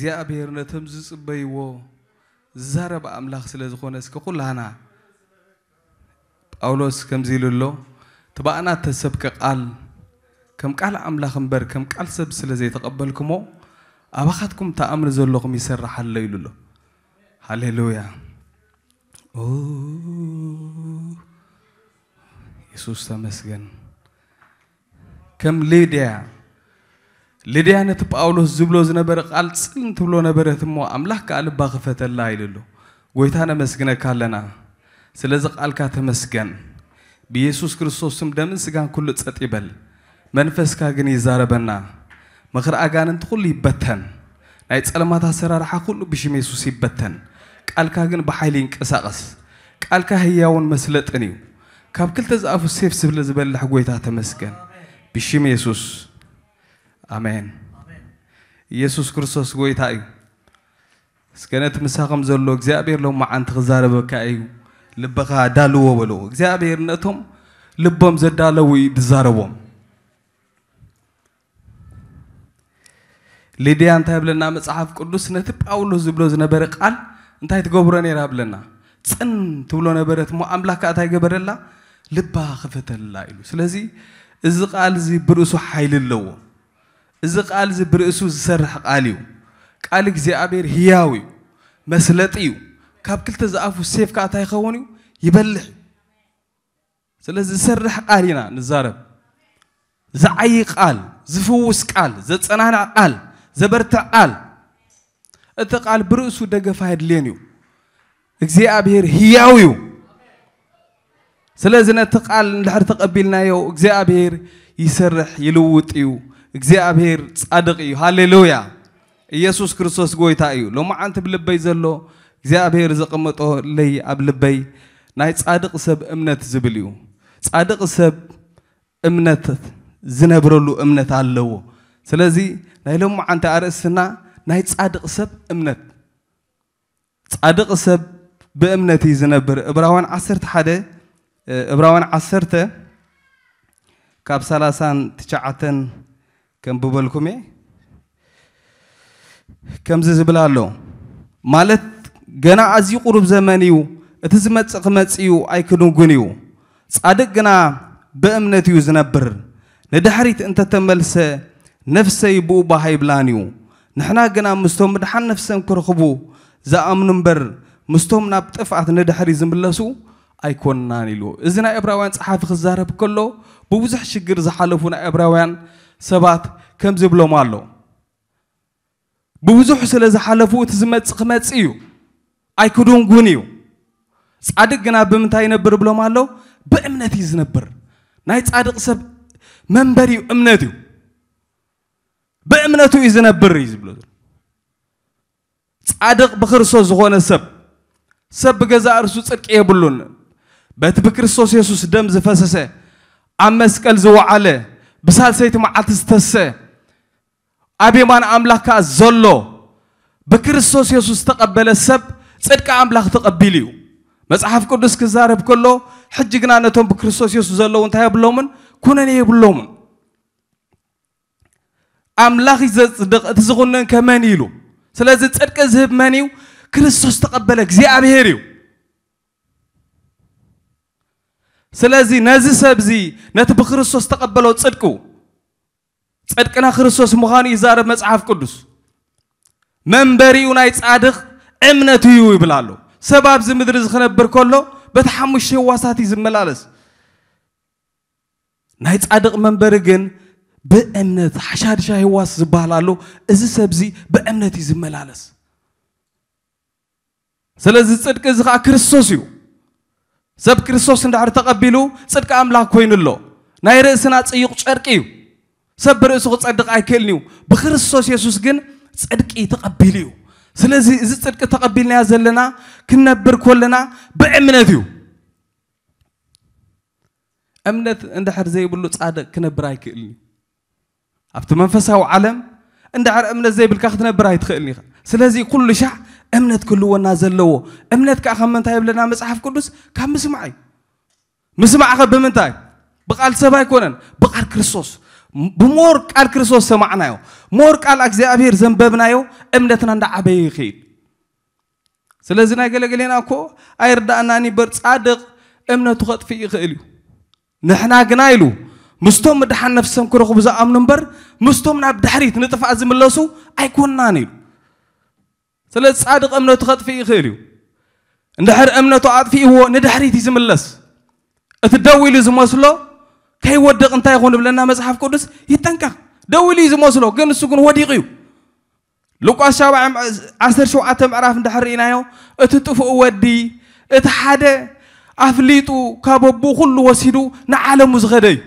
እግዚኣብሔር ነቶም ዝጽበይዎ ዝዛረብ ኣምላኽ ስለ ዝኾነ፣ እስከ ኩላህና፣ ጳውሎስ ከምዚ ኢሉ ኣሎ፣ እቲ ብኣና እተሰብከ ቃል ከም ቃል ኣምላኽ እምበር ከም ቃል ሰብ ስለ ዘይተቐበልኩሞ፣ ኣባኻትኩም ተኣምኑ ዘለኹም ይሰርሕ ኣሎ ኢሉ ኣሎ። ሃሌሉያ። ኦ፣ የሱስ ተመስገን። ከም ሊድያ፣ ሊድያ ነቲ ጳውሎስ ዝብሎ ዝነበረ ቃል ጽን ትብሎ ነበረት እሞ፣ ኣምላኽ ከኣ ልባ ክፈተላ ኢሉ ኣሎ። ጎይታ ነመስግነካ ኣለና። ስለዚ ቃልካ ተመስገን። ብየሱስ ክርስቶስ ስም ደምን ስጋን ኩሉ ጸጥ ይበል። መንፈስካ ግን ይዛረበና። ምኽሪ ኣጋንንቲ ኩሉ ይበተን። ናይ ጸለማት ኣሰራርሓ ኩሉ ብሽም የሱስ ይበተን። ቃልካ ግን ብሓይሊ ይንቀሳቐስ። ቃልካ ህያውን መስለጥን እዩ። ካብ ክልተ ዝኣፉ ሴፍ ስለ ዝበልሕ ጎይታ ተመስገን። ብሽም የሱስ። ኣሜን። ኢየሱስ ክርስቶስ ጎይታ እዩ። እስከ ነቲ ምሳኹም ዘሎ እግዚኣብሔር ሎመዓንቲ ክዛረበካ እዩ። ልብኻ ዳልዎ በልዎ። እግዚኣብሔር ነቶም ልቦም ዘዳለዉ እዩ ዝዛረቦም። ሊድያ እንታይ ይብለና መጽሓፍ ቅዱስ? ነቲ ጳውሎስ ዝብሎ ዝነበረ ቃል እንታይ ትገብሮ ነይራ ይብለና? ጽን ትብሎ ነበረት እሞ ኣምላኽ ከኣ እንታይ ገበረላ? ልባ ከፈተላ ኢሉ። ስለዚ እዚ ቃል እዚ ብርእሱ ሓይሊ ኣለዎ። እዚ ቃል እዚ ብርእሱ ዝሰርሕ ቃል እዩ። ቃል እግዚኣብሔር ህያው እዩ፣ መስለጢ እዩ። ካብ ክልተ ዝኣፉ ሴፍ ከኣ እንታይ ይኸውን እዩ? ይበልሕ እዩ። ስለዚ ዝሰርሕ ቃል ኢና ንዛረብ። ዝዓዪ ቃል፣ ዝፍውስ ቃል፣ ዘጸናንዕ ቃል፣ ዘበርትዕ ቃል። እቲ ቃል ብርእሱ ደገፍ ኣየድልየን እዩ። እግዚኣብሔር ህያው እዩ። ስለዚ ነቲ ቃል እንድሕር ተቐቢልናዮ እግዚኣብሔር ይሰርሕ፣ ይልውጥ እዩ። እግዚኣብሔር ጻድቕ እዩ። ሃሌሉያ። ኢየሱስ ክርስቶስ ጎይታ እዩ። ሎመዓንቲ ብልበይ ዘሎ እግዚኣብሔር ዘቐመጦ ለይ ኣብ ልበይ ናይ ጻድቕ ሰብ እምነት ዝብል እዩ። ጻድቕ ሰብ እምነት ዝነብረሉ እምነት ኣለዎ። ስለዚ ናይ ሎመዓንቲ ኣርእስትና ናይ ጻድቕ ሰብ እምነት። ጻድቕ ሰብ ብእምነት እዩ ዝነብር። ዕብራውያን ዓሰርተ ሓደ፣ እ፣ ዕብራውያን ዓሰርተ ካብ ሰላሳን ትሽዓተን ከንብበልኩም እየ። ከምዚ ዝብል ኣሎ፣ ማለት ገና ኣዝዩ ቁሩብ ዘመን እዩ፣ እቲ ዝመጽእ ክመጽእ እዩ፣ ኣይክድንጉን እዩ። ጻድቕ ግና ብእምነት እዩ ዝነብር። ንድሕሪት እንተተመልሰ ነፍሰይ ብኡ ባህ ኣይብላን እዩ። ንሕና ግና ምስቶም ምድሓን ነፍሰም ክረኽቡ ዝኣምኑ እምበር ምስቶም ናብ ጥፍኣት ንድሕሪት ዝምለሱ ኣይኮንናን ኢሉ። እዚ ናይ ዕብራውያን ጸሓፊ ክዛረብ ከሎ ብብዙሕ ሽግር ዝሓለፉ ናይ ዕብራውያን ሰባት ከምዚ ይብሎም ኣሎ። ብብዙሕ ስለ ዝሓለፉ እቲ ዝመጽእ ክመጽእ እዩ፣ ኣይክድንጉን እዩ። ጻድቕ ግና ብምንታይ ይነብር ብሎም ኣሎ? ብእምነት እዩ ዝነብር። ናይ ጻድቕ ሰብ መንበሪኡ እምነት እዩ። ብእምነቱ እዩ ዝነብር እዩ ዝብሎ ዘሎ። ጻድቕ ብክርስቶስ ዝኾነ ሰብ፣ ሰብ ብገዛእ ርእሱ ጽድቂ የብሉን። በቲ ብክርስቶስ የሱስ ደም ዝፈሰሰ፣ ኣብ መስቀል ዝወዓለ፣ ብሳልሰይቲ መዓልቲ ዝተሰ፣ ኣብ የማን ኣምላኽ ከኣ ዘሎ፣ ብክርስቶስ የሱስ ዝተቐበለ ሰብ ጽድቂ ኣምላኽ ተቐቢሉ እዩ። መጽሓፍ ቅዱስ ክዛረብ ከሎ፣ ሕጂ ግና ነቶም ብክርስቶስ የሱስ ዘለዉ እንታይ የብሎምን? ኩነኔ የብሎምን። ኣምላኽ እዩ ዘጽድቕ፣ እቲ ዝኹንን ከመን ኢሉ። ስለዚ ጽድቂ ዝህብ መን እዩ? ክርስቶስ ተቐበለ እግዚኣብሔር እዩ። ስለዚ ነዚ ሰብ እዚ ነቲ ብክርስቶስ ተቐበሎ ጽድቁ፣ ጽድቅና ክርስቶስ ምዃኑ ይዛረብ መጽሓፍ ቅዱስ። መንበሪኡ ናይ ጻድቕ እምነቱ እዩ ይብል ኣሎ። ሰብ ኣብዚ ምድሪ እዚ ክነብር ከሎ በቲ ሓሙሽተ ህዋሳት እዩ ዝመላለስ። ናይ ጻድቕ መንበሪ ግን ብእምነት ሓሻድሻ ህዋስ ዝበሃል ኣሎ። እዚ ሰብ እዚ ብእምነት እዩ ዝመላለስ። ስለዚ ጽድቂ እዚ ኸኣ ክርስቶስ እዩ። ሰብ ክርስቶስ እንድሕር ተቐቢሉ ጽድቂ ኣምላኽ ኮይኑ ኣሎ። ናይ ርእስና ጽዩቕ ጨርቂ እዩ። ሰብ ብርእሱ ክጸድቕ ኣይክእልን እዩ። ብክርስቶስ የሱስ ግን ጽድቂ ተቐቢሉ እዩ። ስለዚ እዚ ጽድቂ ተቐቢልናዮ ዘለና ክንነብር ከለና ብእምነት እዩ። እምነት እንድሕር ዘይብሉ ጻድቕ ክነብር ኣይክእልን እዩ። ኣብቲ መንፈሳዊ ዓለም እንድሕር እምነት ዘይብልካ ክትነብር ኣይትኽእልን ኢኻ። ስለዚ ኩሉ ሻዕ እምነት ክህልወና ዘለዎ። እምነት ከኣ ካብ ምንታይ ይብለና መጽሓፍ ቅዱስ? ካብ ምስማዕ እዩ። ምስማዕ ከ ብምንታይ? ብቃል ሰብ ኣይኮነን፣ ብቃል ክርስቶስ። ብሞር ቃል ክርስቶስ ሰማዕናዮ። ሞር ቃል እግዚኣብሔር ዘንበብናዮ እምነትና እንዳዓበየ ይኸይድ። ስለዚ ናይ ገለገሌና እኮ ኣይርዳእናን እምበር ጻድቕ እምነቱ ከጥፍእ ይኽእል እዩ። ንሕና ግና ኢሉ ምስቶም ምድሓን ነፍሶም ክረኽቡ ዝኣምኑ እምበር ምስቶም ናብ ድሕሪት ንጥፍኣት ዝምለሱ ኣይኮንናን ኢሉ። ስለዚ ጻድቕ እምነቱ ከጥፍእ ይኽእል እዩ። እንድሕር እምነቱ ኣጥፊእዎ ንድሕሪት እዩ ዝምለስ። እቲ ደው ኢሉ ዝመስሎ ከይወድቕ እንታይ ይኹን ይብለና መጽሓፍ ቅዱስ? ይጠንቀቕ። ደው ኢሉ እዩ ዝመስሎ ግን እሱ ግን ወዲቑ እዩ። ሉቃስ ሻብዓ ዓሰርተ ሸውዓተ ምዕራፍ እንድሕር ርኢናዮ እቲ ጥፉእ ወዲ እቲ ሓደ ኣፍሊጡ ካብ ኣቦኡ ኩሉ ወሲዱ ንዓለሙ ዝኸደ እዩ።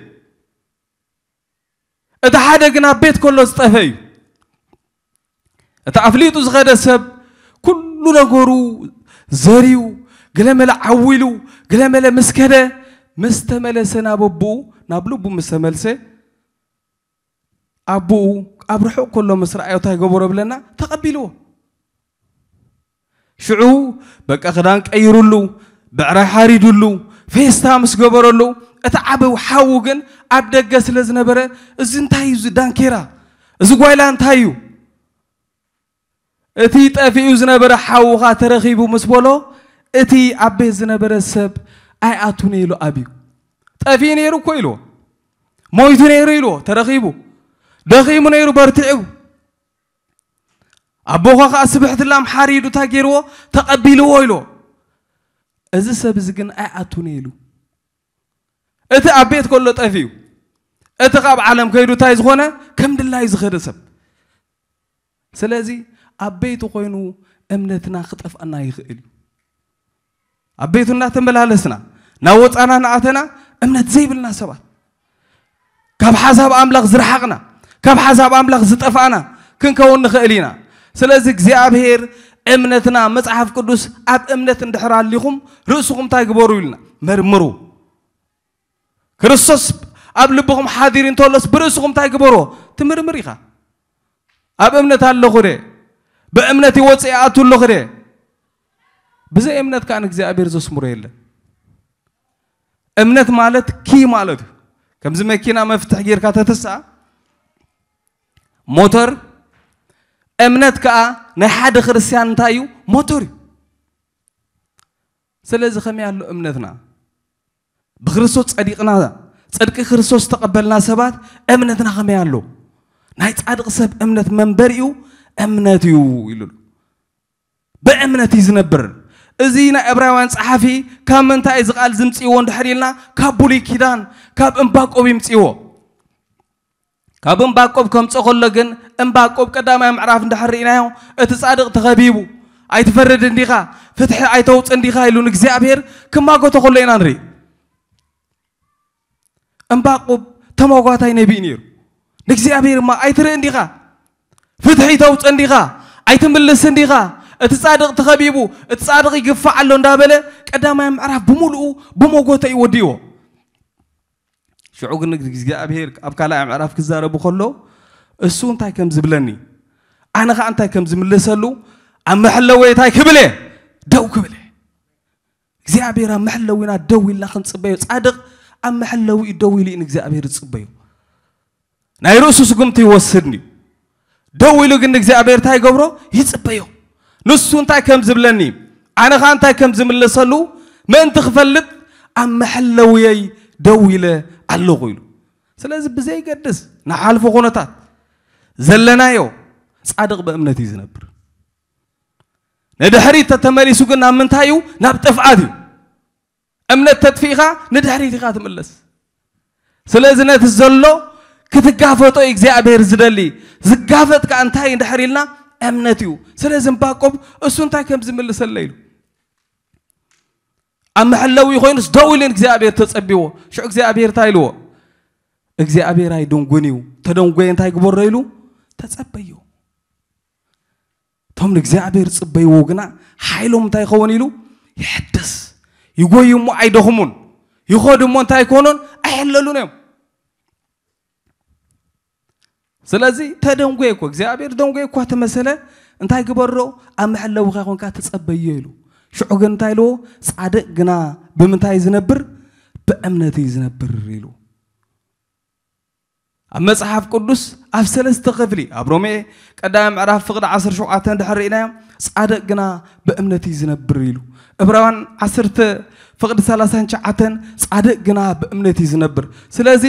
እቲ ሓደ ግን ኣብ ቤት ከሎ ዝጠፈ እዩ። እቲ ኣፍሊጡ ዝኸደ ሰብ ኩሉ ነገሩ ዘርዩ ገለመለ ዓዊሉ ገለመለ ምስ ከደ ምስ ተመለሰ ናብ ኣቦኡ ናብ ልቡ ምስ ተመልሰ ኣቦኡ ኣብ ርሑቕ ከሎ ምስ ረኣዮ እንታይ ገበሮ ብለና? ተቐቢልዎ። ሽዑ በቃ ክዳን ቀይሩሉ፣ ብዕራይ ሓሪዱሉ፣ ፌስታ ምስ ገበረሉ እቲ ዓቢ ሓዉ ግን ኣብ ደገ ስለ ዝነበረ እዚ እንታይ እዩ እዚ ዳንኬራ? እዚ ጓይላ እንታይ እዩ? እቲ ጠፊኡ ዝነበረ ሓውኻ ተረኺቡ ምስ በሎ እቲ ኣብ ቤት ዝነበረ ሰብ ኣይኣቱን ኢሉ ኣብዩ። ጠፊኡ ነይሩ እኮ ኢልዎ። ሞይቱ ነይሩ ኢልዎ ተረኺቡ። ደኺሙ ነይሩ በርቲዑ። ኣቦኻ ከዓ ስብሕቲ ላም ሓሪዱ እንታይ ገይርዎ ተቐቢልዎ ኢልዎ። እዚ ሰብ እዚ ግን ኣይኣቱን ኢሉ። እቲ ኣብ ቤት ከሎ ጠፊኡ። እቲ ካብ ዓለም ከይዱ እንታይ ዝኾነ ከም ድላዩ ዝኸደ ሰብ። ስለዚ ኣብ ቤቱ ኮይኑ እምነትና ክጠፍኣና ይኽእል እዩ። ኣብ ቤቱ እናተመላለስና ናብ ወፃና እናኣተና እምነት ዘይብልና ሰባት ካብ ሓሳብ ኣምላኽ ዝረሓቕና ካብ ሓሳብ ኣምላኽ ዝጠፋእና ክንከውን ንኽእል ኢና። ስለዚ እግዚኣብሔር እምነትና መጽሓፍ ቅዱስ ኣብ እምነት እንድሕር ኣሊኹም ርእስኹም እንታይ ግበሩ ኢልና መርምሩ። ክርስቶስ ኣብ ልብኹም ሓዲር እንተሎስ ብርእስኹም እንታይ ግበሮ ትምርምር ኢኻ። ኣብ እምነት ኣለኹ ደ ብእምነት ይወፅእ ይኣቱ ኣለኹ ደ ብዘይ እምነት ከዓ ንእግዚኣብሔር ዘስምሮ የለን። እምነት ማለት ኪ ማለት እዩ። ከምዚ መኪና መፍትሕ ጌርካ ተተስኣ ሞተር እምነት ከዓ ናይ ሓደ ክርስትያን እንታይ እዩ ሞተር እዩ። ስለዚ ከመይ ኣሎ እምነትና ብክርስቶስ ጸዲቕና ጽድቂ ክርስቶስ ዝተቐበልና ሰባት እምነትና ከመይ ኣሎ? ናይ ጻድቕ ሰብ እምነት መንበሪኡ እምነት እዩ ኢሉ ኣሎ። ብእምነት እዩ ዝነብር። እዚ ናይ ዕብራውያን ጸሓፊ ካብ ምንታይ እዚ ቃል ዝምጽእዎ እንድሕር ኢልና ካብ ብሉይ ኪዳን ካብ እምባቆብ ይምጽእዎ። ካብ እምባቆብ ከምጾ ከሎ ግን እምባቆብ ቀዳማይ ምዕራፍ እንድሕር ርኢናዮ እቲ ጻድቕ ተኸቢቡ ኣይትፈርድ እንዲኻ ፍትሒ ኣይተውፅ እንዲኻ ኢሉ ንእግዚኣብሔር ክማጎቶ ከሎ ኢና ንርኢ። እምባቆብ ተመጓታይ ነቢይ ነይሩ። ንእግዚኣብሔር እማ ኣይትርኢ እንዲኻ ፍትሒ ተውፅ እንዲኻ ኣይትምልስ እንዲኻ እቲ ጻድቕ ተኸቢቡ እቲ ጻድቕ ይግፋዕ ኣሎ እንዳበለ ቀዳማይ ምዕራፍ ብምሉኡ ብመጎተ እዩ ወዲዎ። ሽዑ ግን እግዚኣብሔር ኣብ ካልኣይ ምዕራፍ ክዛረቡ ከሎ እሱ እንታይ ከም ዝብለኒ ኣነ ኸዓ እንታይ ከም ዝምልሰሉ ኣብ መሐለወይ እንታይ ክብል እየ ደው ክብል እየ። እግዚኣብሔር ኣብ መሐለዊና ደው ኢልና ክንጽበዮ ጻድቕ ኣብ መሐለዊኡ ደው ኢሉ እዩ ንእግዚኣብሔር ዝጽበዮ። ናይ ርእሱ ስጉምቲ ይወስድ እዩ። ደው ኢሉ ግን ንእግዚኣብሔር እንታይ ይገብሮ ይጽበዮ። ንሱ እንታይ ከም ዝብለኒ ኣነ ኸዓ እንታይ ከም ዝምልሰሉ ምእንቲ ክፈልጥ ኣብ መሐለውየይ ደው ኢለ ኣለኹ ኢሉ። ስለዚ ብዘይገድስ ንሓልፎ ኩነታት ዘለናዮ ጻድቕ ብእምነት እዩ ዝነብር። ንድሕሪት ተተመሊሱ ግን ናብ ምንታይ እዩ ናብ ጥፍኣት እዩ። እምነት ተጥፊእኻ ንድሕሪት ኢኻ ትምለስ። ስለዚ ነቲ ዘሎ ክትጋፈጦ እግዚኣብሔር ዝደሊ ዝጋፈጥ ከዓ እንታይ እንድሕር ኢልና እምነት እዩ። ስለዚ እምባቆብ እሱ እንታይ ከም ዝምልሰለ ኢሉ ኣብ መሐለዊ ኮይኑስ ደው ኢሉ እግዚኣብሔር ተጸቢዎ። ሽዑ እግዚኣብሔር እንታይ ኢልዎ? እግዚኣብሔር ኣይድንጉን እዩ፣ ተደንጎየ እንታይ ግበሮ ኢሉ ተጸበዮ። እቶም ንእግዚኣብሔር ዝጽበይዎ ግና ሓይሎም እንታይ ይኸውን ኢሉ ይሕደስ። ይጎዩ እሞ ኣይደኽሙን፣ ይኸዱ እሞ እንታይ ኣይኮኑን ኣይሕለሉን እዮም። ስለዚ ተደንጎየ እኮ እግዚኣብሔር ደንጎየ እኳ ተመሰለ እንታይ ግበሮ ኣብ መሐለዊኻ ኮንካ ተጸበዮ ኢሉ። ሽዑ ግን እንታይ ኢልዎ? ጻድቅ ግና ብምንታይ ዝነብር? ብእምነት እዩ ዝነብር ኢሉ። ኣብ መጽሓፍ ቅዱስ ኣብ ሰለስተ ክፍሊ ኣብ ሮሜ ቀዳማይ ምዕራፍ ፍቕዲ ዓሰርተ ሸውዓተ እንድሕር ርኢናዮ፣ ጻድቕ ግና ብእምነት እዩ ዝነብር ኢሉ። ዕብራውያን ዓሰርተ ፍቕዲ ሰላሳን ትሽዓተን፣ ጻድቕ ግና ብእምነት እዩ ዝነብር። ስለዚ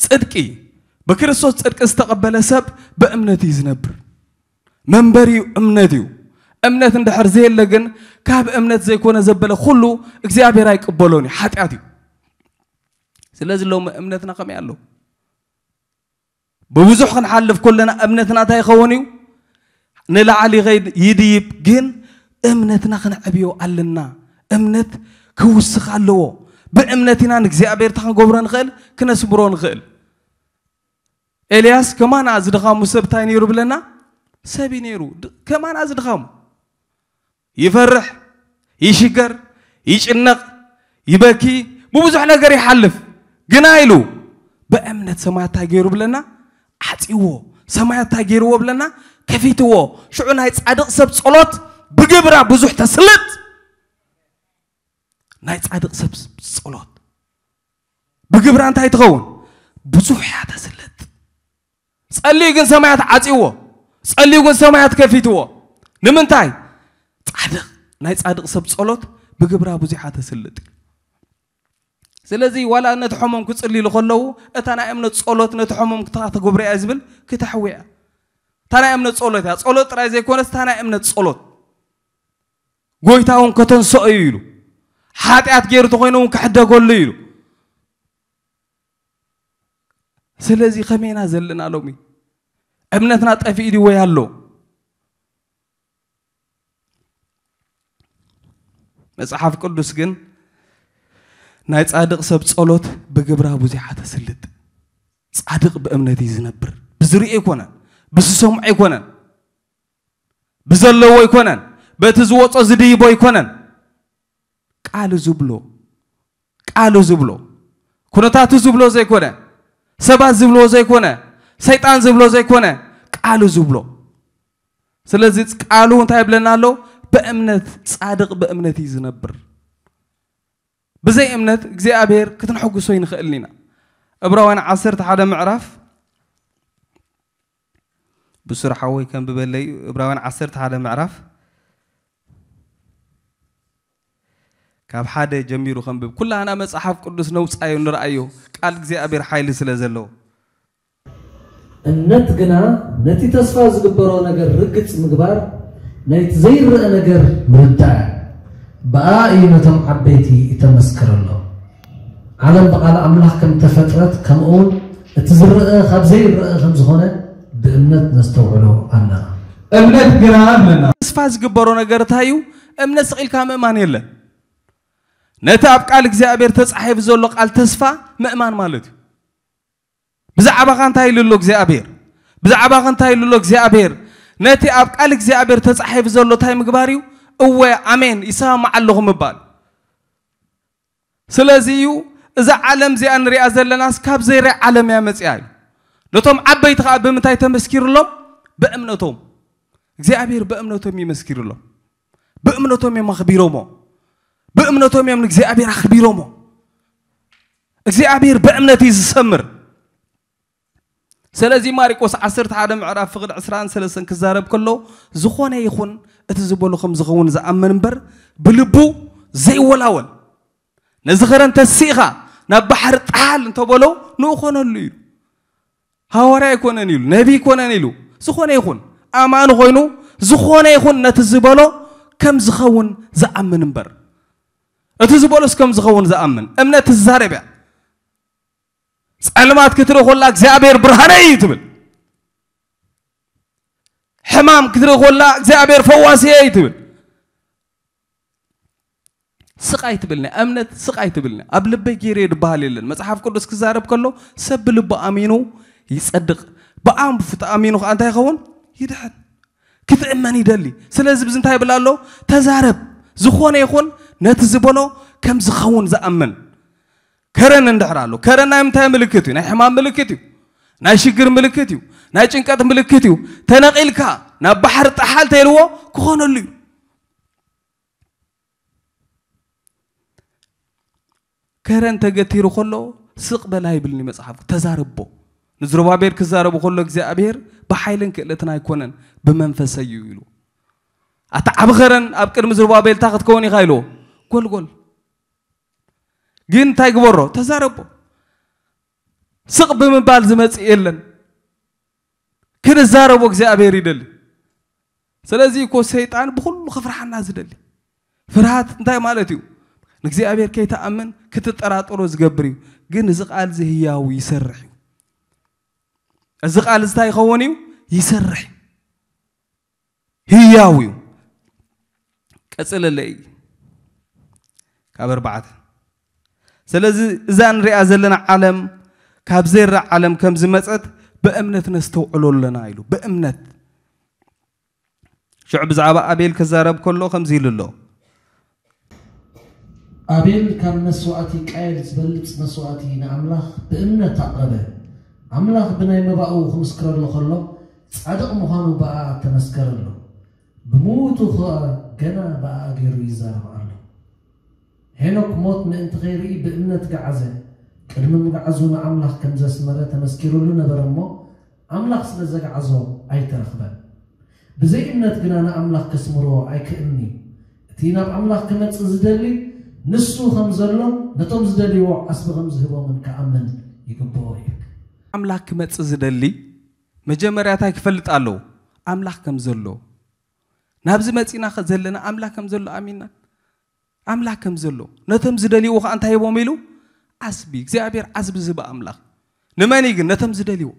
ጽድቂ፣ ብክርስቶስ ጽድቂ ዝተቐበለ ሰብ ብእምነት እዩ ዝነብር። መንበሪኡ እምነት እዩ። እምነት እንድሕር ዘየለ ግን፣ ካብ እምነት ዘይኮነ ዘበለ ኩሉ እግዚኣብሔር ኣይቅበሎን እዩ፣ ሓጢኣት እዩ። ስለዚ ሎሚ እምነትና ከመይ ኣሎ? ብብዙሕ ክንሓልፍ ከለና እምነትና እንታይ ይኸውን እዩ? ንላዕሊ ይኸይድ፣ ይድይብ። ግን እምነትና ክንዕብዮ ኣለና። እምነት ክውስኽ ኣለዎ። ብእምነት ኢና ንእግዚኣብሔር እንታይ ክንገብሮ ንኽእል? ክነስምሮ ንኽእል። ኤልያስ ከማና ዝድኻሙ ሰብ እንታይ ነይሩ ብለና? ሰብ እዩ ነይሩ። ድ-፣ ከማና ዝድኻሙ። ይፈርሕ፣ ይሽገር፣ ይጭነቕ፣ ይበኪ፣ ብብዙሕ ነገር ይሓልፍ። ግና ኢሉ ብእምነት ሰማያት እንታይ ገይሩ ብለና? ዓጽይዎ። ሰማያት እንታይ ገይርዎ ብለና? ከፊትዎ። ሽዑ ናይ ጻድቕ ሰብ ጸሎት ብግብራ ብዙሕ ተስልጥ። ናይ ጻድቕ ሰብ ጸሎት ብግብራ እንታይ ትኸውን? ብዙሕ እያ ተስልጥ። ጸልዩ ግን ሰማያት ዓጽይዎ። ጸልዩ ግን ሰማያት ከፊትዎ። ንምንታይ? ጻድቕ፣ ናይ ጻድቕ ሰብ ጸሎት ብግብራ ብዙሓ ተስልጥ። ስለዚ ዋላ ነቲ ሕሙም ክጽልይሉ ከለዉ፣ እታ ናይ እምነት ጸሎት ነቲ ሕሙም ክታ-፣ ተገብሮ እያ ዝብል ክተሕዊ እያ። እታ ናይ እምነት ጸሎት እያ። ጸሎት ጥራይ ዘይኮነስ እታ ናይ እምነት ጸሎት። ጎይታ እውን ከተንስኦ እዩ ኢሉ። ሓጢኣት ገይሩ ተኾይኑ እውን ክሕደገሉ ኢሉ። ስለዚ ከመይ ኢና ዘለና ሎሚ? እምነትና ጠፊኡ ድዩ ወይ ኣሎ? መጽሓፍ ቅዱስ ግን ናይ ጻድቕ ሰብ ጸሎት ብግብራ ብዙሓ ተስልጥ። ጻድቕ ብእምነት እዩ ዝነብር። ብዝርእዮ ኣይኮነን፣ ብዝሰምዖ ኣይኮነን፣ ብዘለዎ ኣይኮነን፣ በቲ ዝወጾ ዝድይቦ ኣይኮነን። ቃሉ ዝብሎ፣ ቃሉ ዝብሎ፣ ኩነታቱ ዝብሎ ዘይኮነ፣ ሰባት ዝብሎ ዘይኮነ፣ ሰይጣን ዝብሎ ዘይኮነ፣ ቃሉ ዝብሎ። ስለዚ ቃሉ እንታይ ይብለና ኣሎ? ብእምነት፣ ጻድቕ ብእምነት እዩ ዝነብር። ብዘይ እምነት እግዚኣብሔር ክትንሕጉሶ ይንኽእልን ኢና። ዕብራውያን ዓሰርተ ሓደ ምዕራፍ፣ ብሱር ሓወይ ከንብበለይ፣ ዕብራውያን ዓሰርተ ሓደ ምዕራፍ ካብ ሓደ ጀሚሩ ከንብብ። ኩላና መጽሓፍ ቅዱስ ነውጻዮ፣ ንርኣዮ፣ ቃል እግዚኣብሔር ሓይሊ ስለ ዘለዎ። እምነት ግና ነቲ ተስፋ ዝግበሮ ነገር ርግጽ ምግባር፣ ናይቲ ዘይረአ ነገር ምርዳእ እያ። ብኣ እዩ ነቶም ዓበይቲ እተመስክረሎም። ዓለም ብቓል ኣምላኽ ከም ተፈጥረት፣ ከምኡ እውን እቲ ዝረአ ካብ ዘይረአ ከም ዝኾነ ብእምነት ነስተውዕሎ ኣለና። እምነት ግና ኣለና። ተስፋ ዝግበሮ ነገር እንታይ እዩ? እምነት ስቕ ኢልካ ምእማን የለን። ነቲ ኣብ ቃል እግዚኣብሔር ተጻሒፉ ዘሎ ቃል ተስፋ ምእማን ማለት እዩ። ብዛዕባኻ እንታይ ኢሉ ኣሎ እግዚኣብሔር? ብዛዕባኻ እንታይ ኢሉ ኣሎ እግዚኣብሔር? ነቲ ኣብ ቃል እግዚኣብሔር ተጻሒፉ ዘሎ እንታይ ምግባር እዩ? እወ፣ ኣሜን፣ ይሰማማዕ ኣለኹ ምባል። ስለዚ እዩ እዛ ዓለም እዚኣ ንሪኣ ዘለናስ ካብ ዘይርእ ዓለም እያ መጺኣ እዩ። ነቶም ዓበይቲ ኸኣ ብምንታይ ተመስኪሩሎም? ብእምነቶም። እግዚኣብሔር ብእምነቶም ይመስኪሩሎም። ብእምነቶም እዮም ኣኽቢሮሞ። ብእምነቶም እዮም ንእግዚኣብሔር ኣኽቢሮሞ። እግዚኣብሔር ብእምነት እዩ ዝሰምር። ስለዚ ማርቆስ ዓሰርተ ሓደ ምዕራፍ ፍቕዲ ዕስራን ሰለስተን ክዛረብ ከሎ፣ ዝኾነ ይኹን እቲ ዝበሎ ከም ዝኸውን ዝኣምን እምበር፣ ብልቡ ዘይወላወል። ነዚ ኸረን ተሲእኻ ናብ ባሕሪ ጣል እንተበሎ፣ ንኡ ኮነሉ እዩ። ሃዋርያ ኣይኮነን ኢሉ፣ ነቢ ኣይኮነን ኢሉ፣ ዝኾነ ይኹን ኣማኒ ኮይኑ፣ ዝኾነ ይኹን ነቲ ዝበሎ ከም ዝኸውን ዝኣምን እምበር። እቲ ዝበሎስ ከም ዝኸውን ዝኣምን። እምነት ትዛረብ እያ። ጸልማት ክትርኢ ኮላ እግዚኣብሔር ብርሃነይ እዩ ትብል። ሕማም ክትርኢ ኮላ እግዚኣብሔር ፈዋሲየ እዩ ትብል። ስቕ ኣይትብልኒ፣ እምነት ስቕ ኣይትብልኒ። ኣብ ልበይ ገይረ ድበሃል የለን። መጽሓፍ ቅዱስ ክዛረብ ከሎ ሰብ ብልቡ ኣሚኑ ይጸድቕ። ብኣንፉ ተኣሚኑ ከኣ እንታይ ይኸውን? ይድሕን። ክትእመን ይደሊ። ስለዚ ብዚ እንታይ ይብል ኣሎ? ተዛረብ። ዝኾነ ይኹን ነቲ ዝበሎ ከም ዝኸውን ዝኣምን። ከረን እንድሕር ኣሎ፣ ከረን ናይ ምንታይ ምልክት እዩ? ናይ ሕማም ምልክት እዩ። ናይ ሽግር ምልክት እዩ። ናይ ጭንቀት ምልክት እዩ። ተነቒልካ ናብ ባሕሪ ጣሓል ተይልዎ ክኾነሉ እዩ። ከረን ተገቲሩ ከሎ ስቕ በል ኣይብልኒ መጽሓፍ፣ ተዛረቦ። ንዝሩባቤል ክዛረቡ ከሎ እግዚኣብሔር ብሓይልን ክእለትን ኣይኮነን ብመንፈሰይ እዩ ኢሉ። ኣታ ዓቢ ኸረን ኣብ ቅድሚ ዝሩባቤል እንታይ ክትከውን ኢኻ ኢልዎ። ጎልጎል ግን እንታይ ግበሮ ተዛረቦ። ስቕ ብምባል ዝመጽእ የለን። ክንዛረቦ እግዚኣብሔር ይደሊ። ስለዚ እኮ ሰይጣን ብኹሉ ክፍርሓና ዝደሊ። ፍርሃት እንታይ ማለት እዩ? ንእግዚኣብሔር ከይትኣምን ክትጠራጠሮ ዝገብር እዩ። ግን እዚ ቃል እዚ ህያው ይሰርሕ እዩ። እዚ ቃል እዚ እንታይ ይኸውን እዩ? ይሰርሕ እዩ። ህያው እዩ። ቀጽለለይ ካብ ኣርባዕተ። ስለዚ እዛ ንሪኣ ዘለና ዓለም ካብ ዘይረኣ ዓለም ከም ዝመጸት ብእምነት ነስተውዕሎ ኣለና ኢሉ። ብእምነት ሽዑ ብዛዕባ ኣቤል ክዛረብ ከሎ ከምዚ ኢሉ ኣሎ። ኣቤል ካብ መስዋእቲ ቃየል ዝበልጽ መስዋእቲ ንኣምላኽ ብእምነት ኣቕረበ። ኣምላኽ ብናይ መባኡ ክምስክረሉ ከሎ ጻድቕ ምዃኑ ብኣኣ ተመስከረሉ። ብምዉቱ ኸኣ ገና ብኣኣ ገይሩ ይዛረብ ኣሎ። ሄኖክ ሞት ምእንቲ ኸይርኢ ብእምነት ገዓዘ። ቅድሚ ምግዓዙ ንኣምላኽ ከም ዘስመረ ተመስኪሩሉ ነበረ እሞ፣ ኣምላኽ ስለ ዘግዓዞ ኣይተረኽበን። ብዘይ እምነት ግና ንኣምላኽ ከስምሮ ኣይክእልን እዩ። እቲ ናብ ኣምላኽ ክመጽእ ዝደሊ፣ ንሱ ከም ዘሎን ነቶም ዝደልይዎ ዓስቢ ከም ዝህቦምን ክኣምን ይግብኦ እዩ። ኣምላኽ ክመጽእ ዝደሊ መጀመርያ እንታይ ክፈልጥ ኣለዎ? ኣምላኽ ከም ዘሎ። ናብዚ መጺና ኸ ዘለና ኣምላኽ ከም ዘሎ ኣሚንና? ኣምላኽ ከም ዘሎ። ነቶም ዝደልይዎ ኸኣ እንታይ ሂቦም ኢሉ? ዓስቢ። እግዚኣብሔር ዓስቢ ዝህብ ኣምላኽ። ንመን እዩ ግን? ነቶም ዝደልይዎ።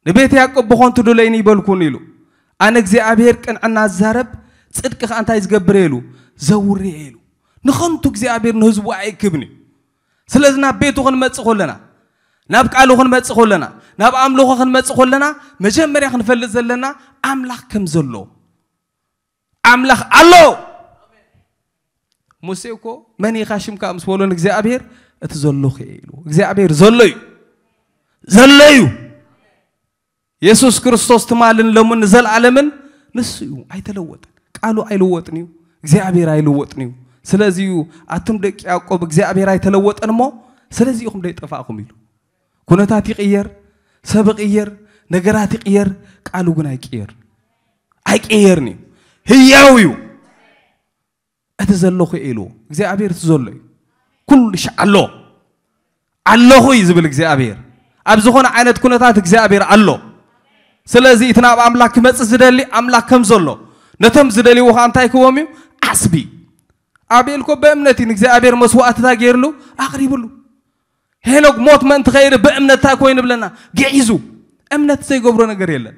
ንቤት ያዕቆብ ብኾንቱ ዱለይኒ ይበልኩን ኢሉ። ኣነ እግዚኣብሔር ቅንዕና ዝዛረብ፣ ጽድቂ ኸኣ እንታይ ዝገብር እየ ኢሉ? ዘውሪ እየ ኢሉ። ንኸንቱ እግዚኣብሔር ንህዝቡ ኣይእክብን እዩ። ስለዚ ናብ ቤቱ ክንመጽእ ከለና፣ ናብ ቃሉ ክንመጽእ ከለና፣ ናብ ኣምልኾ ክንመጽእ ከለና፣ መጀመርያ ክንፈልጥ ዘለና ኣምላኽ ከም ዘሎ። ኣምላኽ ኣሎ። ሙሴ እኮ መን ኢኻ ሽምካ ምስ በሎ ንእግዚኣብሔር እቲ ዘለኹ እየ ኢሉ። እግዚኣብሔር ዘሎ እዩ። ዘሎ እዩ። የሱስ ክርስቶስ ትማልን ሎምን ንዘለዓለምን ንሱ እዩ። ኣይተለወጠን። ቃሉ ኣይልወጥን እዩ። እግዚኣብሔር ኣይልወጥን እዩ። ስለዚ እዩ ኣቱም ደቂ ያዕቆብ እግዚኣብሔር ኣይተለወጠን እሞ ስለዚ ኢኹም ደይጠፋእኹም ኢሉ። ኩነታት ይቕየር፣ ሰብ ይቕየር፣ ነገራት ይቕየር፣ ቃሉ ግን ኣይቅየር። ኣይቅየርን እዩ። ህያው እዩ። እቲ ዘለኹ እየ ኢሉ። እግዚኣብሔር እቲ ዘሎ እዩ። ኩሉ ሻዕ ኣሎ። ኣለኹ እዩ ዝብል እግዚኣብሔር። ኣብ ዝኾነ ዓይነት ኩነታት እግዚኣብሔር ኣሎ። ስለዚ እቲ ናብ ኣምላኽ ክመጽእ ዝደሊ ኣምላኽ ከም ዘሎ፣ ነቶም ዝደልይዎ ኸኣ እንታይ ክህቦም እዩ? ዓስቢ። ኣቤል እኮ ብእምነት እዩ ንእግዚኣብሔር መስዋእትታ ገይርሉ ኣቕሪብሉ። ሄኖክ ሞት ምእንቲ ኸይሪ ብእምነት እንታይ ኮይኑ ብለና? ግዒዙ። እምነት ዘይገብሮ ነገር የለን።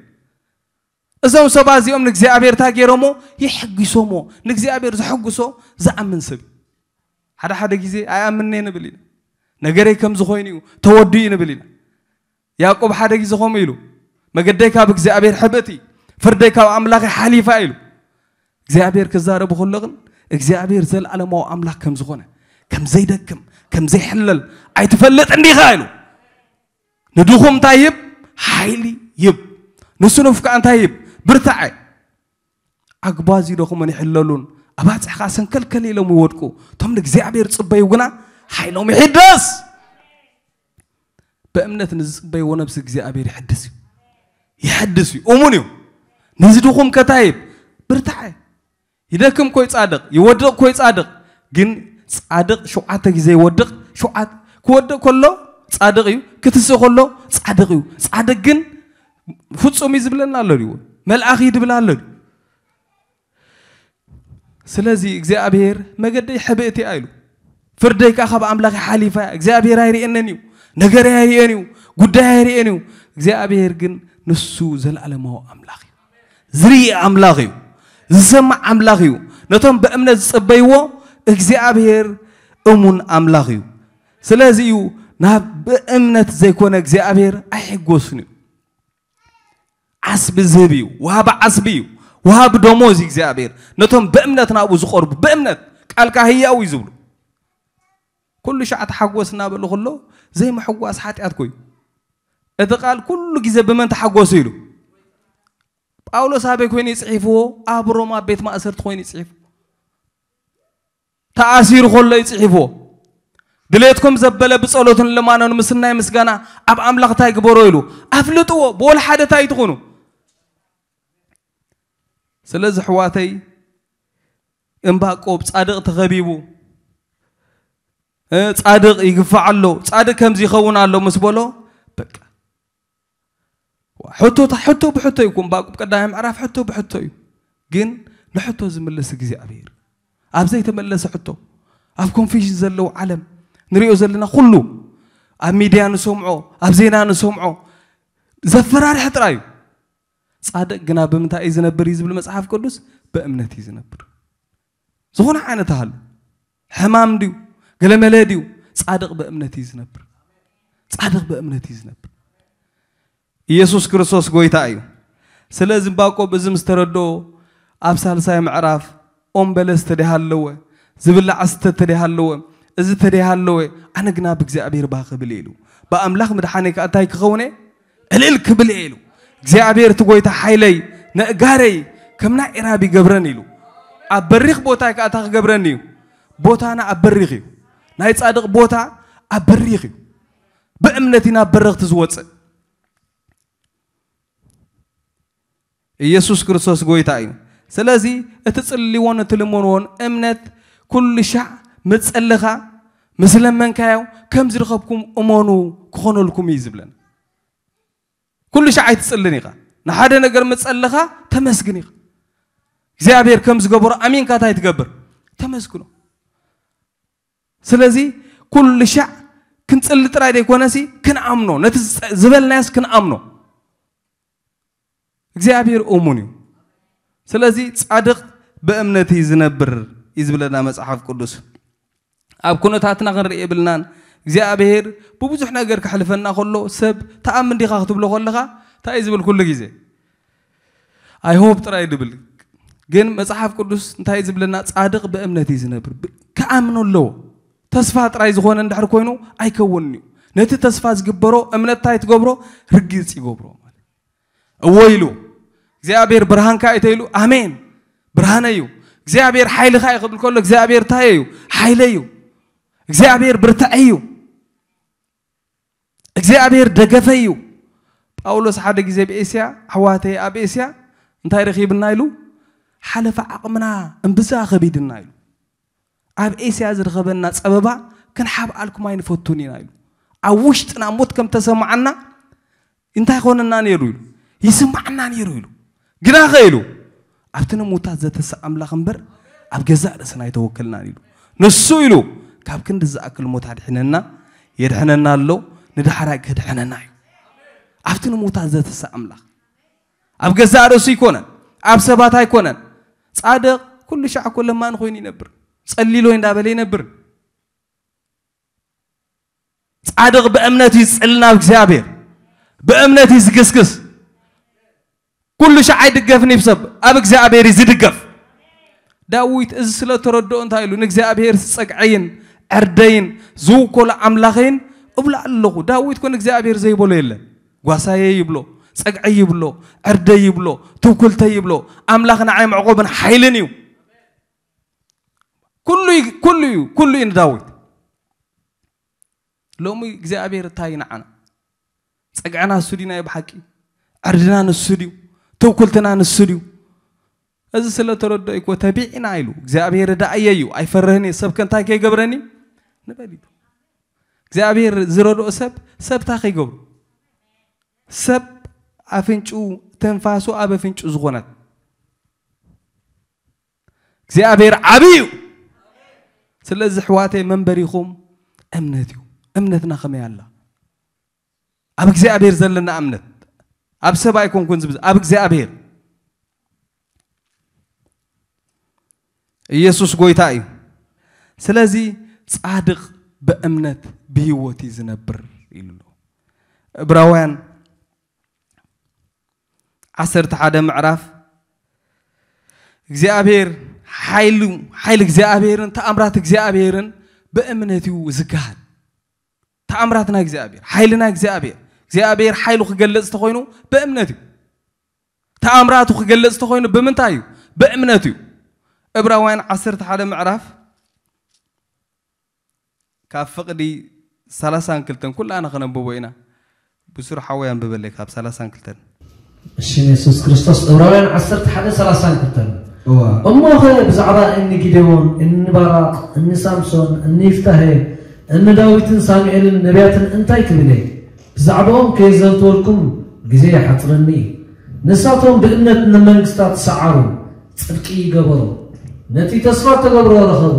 እዞም ሰባት እዚኦም ንእግዚኣብሔር እንታይ ገይሮሞ? የሐጒሶሞ። ንእግዚኣብሔር ዘሐጉሶ ዝኣምን ሰብ። ሓደ ሓደ ግዜ ኣይኣምንን'የ ንብል ኢና። ነገረይ ከምዚ ኮይኑ እዩ፣ ተወዲኡ እዩ ንብል ኢና። ያዕቆብ ሓደ ግዜ ከምኡ ኢሉ፣ መገደይ ካብ እግዚኣብሔር ሕብእቲ፣ ፍርደይ ካብ ኣምላኸይ ሓሊፋ ኢሉ። እግዚኣብሔር ክዛረቡ ከሎ ግን እግዚኣብሔር ዘለዓለማዊ ኣምላኽ ከም ዝኾነ፣ ከም ዘይደክም፣ ከም ዘይሕለል ኣይትፈልጥን ዲኻ ኢሉ። ንድኹም እንታይ ይህብ? ሓይሊ ይህብ። ንስኑፍ ከኣ እንታይ ይህብ? ብርታዐ። ኣግባዝ ይደኽሙን ይሕለሉን፣ ኣባጽሕ ከኣ ሰንከልከል ኢሎም ይወድቁ። እቶም ንእግዚኣብሔር ዝጽበዩ ግና ሓይሎም ይሕደስ። ብእምነት ንዝጽበይዎ ነብሲ እግዚኣብሔር ይሕድስ እዩ። ይሕድስ እዩ። እሙን እዩ። ንዚ ድኹም ከ እንታይ ይህብ? ብርታዐ። ይደክም ኮይ ጻድቕ፣ ይወድቕ ኮይ ጻድቕ። ግን ጻድቕ ሸውዓተ ግዜ ይወድቕ፣ ሸውዓተ ክወድቕ ከሎ ጻድቕ እዩ፣ ክትስእ ከሎ ጻድቕ እዩ። ጻድቕ ግን ፍጹም እዩ ዝብለና ኣሎ ድዩ? መልኣኽ እዩ ድብል ኣሎ ድዩ? ስለዚ እግዚኣብሔር መገደይ ሕብእቲ እያ ኢሉ። ፍርደይ ከኣ ካብ ኣምላኽ ሓሊፋ እያ። እግዚኣብሔር ኣይርእየንን እዩ። ነገረይ ኣይርእየን እዩ። ጉዳይ ኣይርእየን እዩ። እግዚኣብሔር ግን ንሱ ዘለዓለማዊ ኣምላኽ እዩ። ዝርኢ ኣምላኽ እዩ። ዝሰምዕ ኣምላኽ እዩ። ነቶም ብእምነት ዝጸበይዎ እግዚኣብሔር እሙን ኣምላኽ እዩ። ስለዚ እዩ ናብ ብእምነት ዘይኮነ እግዚኣብሔር ኣይሕጎስን እዩ። ዓስቢ ዝህብ እዩ። ወሃቢ ዓስቢ እዩ። ወሃቢ ደሞዝ እዩ እግዚኣብሔር። ነቶም ብእምነት ናብኡ ዝቐርቡ፣ ብእምነት ቃልካ ህያው እዩ ዝብሉ። ኩሉ ሻዕ ተሓጎስ እናበሉ ከሎ ዘይምሕጓስ ሓጢኣት ኮዩ። እቲ ቃል ኩሉ ግዜ ብመን ተሓጎሱ ኢሉ? ጳውሎስ ኣበይ ኮይኑ ይጽሒፍዎ? ኣብ ሮማ ቤት ማእሰርቲ ኮይኑ ይጽሒፍዎ። ተኣሲሩ ከሎ ይጽሒፍዎ። ድሌትኩም ዘበለ ብጸሎትን ልማኖን ምስናይ ምስጋና ኣብ ኣምላኽ እንታይ ግበሮ ኢሉ ኣፍልጥዎ። ብወላ ሓደ እንታይ ትኹኑ? ስለዚ ኣሕዋተይ፣ እምባቆብ ጻድቕ ተኸቢቡ፣ እ፣ ጻድቕ ይግፋዕ ኣሎ፣ ጻድቕ ከምዚ ይኸውን ኣሎ ምስ በሎ፣ በቃ ሕቶ፣ ሕቶ ብሕቶ እዩ። እምባቆብ ቀዳማይ ምዕራፍ ሕቶ ብሕቶ እዩ። ግን ንሕቶ ዝምልስ እግዚኣብሔር፣ ኣብ ዘይተመለሰ ሕቶ፣ ኣብ ኮንፊውዥን ዘለዉ ዓለም ንሪኦ ዘለና ኩሉ፣ ኣብ ሚድያ ንሰምዖ፣ ኣብ ዜና ንሰምዖ፣ ዘፈራርሕ ጥራይ እዩ። ጻድቕ ግና ብምንታይ እዩ ዝነብር እዩ ዝብል መጽሓፍ ቅዱስ? ብእምነት እዩ ዝነብር። ዝኾነ ዓይነት ሃሉ፣ ሕማም ድዩ፣ ገለመለ ድዩ፣ ጻድቕ ብእምነት እዩ ዝነብር። ጻድቕ ብእምነት እዩ ዝነብር። ኢየሱስ ክርስቶስ ጎይታ እዩ። ስለዚ እምባቆብ እዚ ምስ ተረድኦ፣ ኣብ ሳልሳይ ምዕራፍ ኦም በለስ ተደይ ሃለወ፣ ዝብላዕ ዝስተ ተደይ ሃለወ፣ እዚ ተደይ ሃለወ፣ ኣነ ግና ብእግዚኣብሔር ባህ ክብል እየ ኢሉ። ብኣምላኽ ምድሓነይ ከኣ እንታይ ክኸውን እየ? ዕልል ክብል እየ ኢሉ። እግዚኣብሔር እቲ ጎይታ ሓይለይ፣ ነእጋረይ፣ ከም ናይ ኤራብ ይገብረን ኢሉ። ኣብ በሪኽ ቦታ ከኣ እንታይ ክገብረኒ እዩ? ቦታና ኣብ በሪኽ እዩ። ናይ ጻድቕ ቦታ ኣብ በሪኽ እዩ። ብእምነት እዩ ናብ በረኽቲ ዝወጽእ። ኢየሱስ ክርስቶስ ጎይታ እዩ። ስለዚ እቲ ጽልይዎን እቲ ልመንዎን እምነት ኩሉ ሻዕ ምስ ጸለኻ፣ ምስ ለመንካዮ፣ ከም ዝረኸብኩም እመኑ ክኾነልኩም እዩ ዝብለና። ኩሉ ሻዕ ኣይትጽልን ኢኻ። ንሓደ ነገር ምስ ጸለኻ ተመስግን ኢኻ። እግዚኣብሔር ከም ዝገበሮ ኣሚንካ እንታይ ትገብር? ተመስግኖ። ስለዚ ኩሉ ሻዕ ክንጽሊ ጥራይ ዘይኮነሲ ክንኣምኖ፣ ነቲ ዝጸ-፣ ዝበልናዮስ ክንኣምኖ። እግዚኣብሔር እሙን እዩ። ስለዚ ጻድቕ ብእምነት እዩ ዝነብር እዩ ዝብለና መጽሓፍ ቅዱስ። ኣብ ኩነታትና ክንርኢ የብልናን። እግዚኣብሔር ብብዙሕ ነገር ከሕልፈና ከሎ ሰብ ተኣምን ዲኻ ክትብሎ ከለኻ እንታይ እዩ ዝብል ኩሉ ግዜ? ኣይ ሆፕ ጥራይ ድብል። ግን መጽሓፍ ቅዱስ እንታይ እዩ ዝብለና? ጻድቕ ብእምነት እዩ ዝነብር። ብ-፣ ክኣምኖ ኣለዎ። ተስፋ ጥራይ ዝኾነ እንድሕር ኮይኑ ኣይከውንን እዩ። ነቲ ተስፋ ዝግበሮ እምነት እንታይ ትገብሮ? ርግጽ ይገብሮ ማለት። እዎ ኢሉ እግዚኣብሔር ብርሃንካ እዩ ተይሉ፣ ኣሜን፣ ብርሃነ እዩ። እግዚኣብሔር ሓይልኻ እዩ ክብል ከሎ እግዚኣብሔር እንታይ እዩ? ሓይለ እዩ። እግዚኣብሔር ብርታዐ እዩ። እግዚኣብሔር ደገፈ እዩ። ጳውሎስ ሓደ ግዜ ኣብ ኤስያ፣ ኣሕዋተይ፣ ኣብ ኤስያ እንታይ ረኺብና ኢሉ? ሓለፋ ዓቕምና እምብዛ ከቢድና ኢሉ። ኣብ ኤስያ ዝረኸበና ጸበባ ክንሓብኣልኩም ኣይንፈቱን ኢና ኢሉ። ኣብ ውሽጥና ሞት ከም ተሰማዓና እንታይ ኮነና ነይሩ ኢሉ? ይስማዓና ነይሩ ኢሉ። ግናኸ ኢሉ፣ ኣብቲ ንሙታት ዘተስእ ኣምላኽ እምበር ኣብ ገዛእ ርእስና ኣይተወከልናን ኢሉ። ንሱ ኢሉ፣ ካብ ክንዲ ዝኣክል ሞት ኣድሒነና፣ የድሕነና ኣሎ፣ ንዳሕራይ ከድሕነና እዩ። ኣብቲ ንሙታት ዘተስእ ኣምላኽ። ኣብ ገዛእ ርእሱ ኣይኮነን፣ ኣብ ሰባት ኣይኮነን። ጻድቕ ኩሉ ሻዕ እኮ ለማኒ ኮይኑ ይነብር። ጸሊሎ እንዳበለ ይነብር። ጻድቕ ብእምነት እዩ ዝጽሊ ናብ እግዚኣብሔር። ብእምነት እዩ ዝግስግስ። ኩሉ ሻዕ ኣይድገፍን እዩ ብሰብ፣ ኣብ እግዚኣብሔር እዩ ዝድገፍ። ዳዊት እዚ ስለ ተረድኦ እንታይ ኢሉ? ንእግዚኣብሔር ጸግዐይን ዕርደይን ዝውከሎ ኣምላኸይን እብሎ ኣለኹ። ዳዊት ኮን እግዚኣብሔር ዘይበሎ የለን። ጓሳየ ይብሎ፣ ጸግዐይ ይብሎ፣ ዕርደይ ይብሎ፣ ትውክልተይ ይብሎ። ኣምላኽ ንዓይ መዕቆብን ሓይልን እዩ። ኩሉ እዩ፣ ኩሉ እዩ፣ ኩሉ እዩ ንዳዊት። ሎሚ እግዚኣብሔር እንታይ እዩ ንዓና? ጸግዕና ንሱ ድዩ ናይ ብሓቂ? ዕርድና ንሱ ድዩ? ተውኩልትና ንሱ ድዩ? እዚ ስለ ተረድኦ እኮ ተቢዕና ኢሉ፣ እግዚኣብሔር ዳእየ እዩ፣ ኣይፈርህን እየ፣ ሰብ ከ እንታይ ከይገብረኒ? ንበል ኢሉ። እግዚኣብሔር ዝረድኦ ሰብ፣ ሰብ እንታይ ከይገብሩ? ሰብ ኣፍንጩ፣ ተንፋሱ ኣብ ኣፍንጩ ዝኾነት። እግዚኣብሔር ዓብዪ እዩ። ስለዚ ኣሕዋተይ መንበሪኹም እምነት እዩ። እምነትና ከመይ ኣላ? ኣብ እግዚኣብሔር ዘለና እምነት። ኣብ ሰብ ኣይኮንኩን ዝብዝ-፣ ኣብ እግዚኣብሔር። ኢየሱስ ጎይታ እዩ። ስለዚ ጻድቕ ብእምነት ብህይወት እዩ ዝነብር ኢሉ ኣሎ። ዕብራውያን ዓሰርተ ሓደ ምዕራፍ እግዚኣብሔር ሓይሉ፣ ሓይሊ እግዚኣብሔርን ተኣምራት እግዚኣብሔርን ብእምነት እዩ ዝገሃድ። ተኣምራት ናይ እግዚኣብሔር፣ ሓይሊ ናይ እግዚኣብሔር፣ እግዚኣብሔር ሓይሉ ክገልጽ ተኾይኑ ብእምነት እዩ። ተኣምራቱ ክገልጽ ተኾይኑ ብምንታይ እዩ? ብእምነት እዩ። ዕብራውያን ዓሰርተ ሓደ ምዕራፍ ካብ ፍቕዲ ሰላሳን ክልተን ኩላና ከነንብቦ ኢና። ብሱር ሓወይ ኣንብበለይ ካብ ሰላሳን ክልተን። እሺ፣ ንየሱስ ክርስቶስ ዕብራውያን ዓሰርተ ሓደ ሰላሳን ክልተን። እዋ እሞኸ ብዛዕባ እኒ ጊዴዎን፣ እኒ ባራቕ፣ እኒ ሳምሶን፣ እኒ ይፍታሄ፣ እኒ ዳዊትን ሳሙኤልን ነቢያትን እንታይ ክብል እየ? ብዛዕባኦም ከየዘንተወልኩም ግዜ ይሓጽረኒ እዩ። ንሳቶም ብእምነት ንመንግስታት ሰዓሩ፣ ጽድቂ ይገበሩ፣ ነቲ ተስፋ ተገብሮ ረኸቡ፣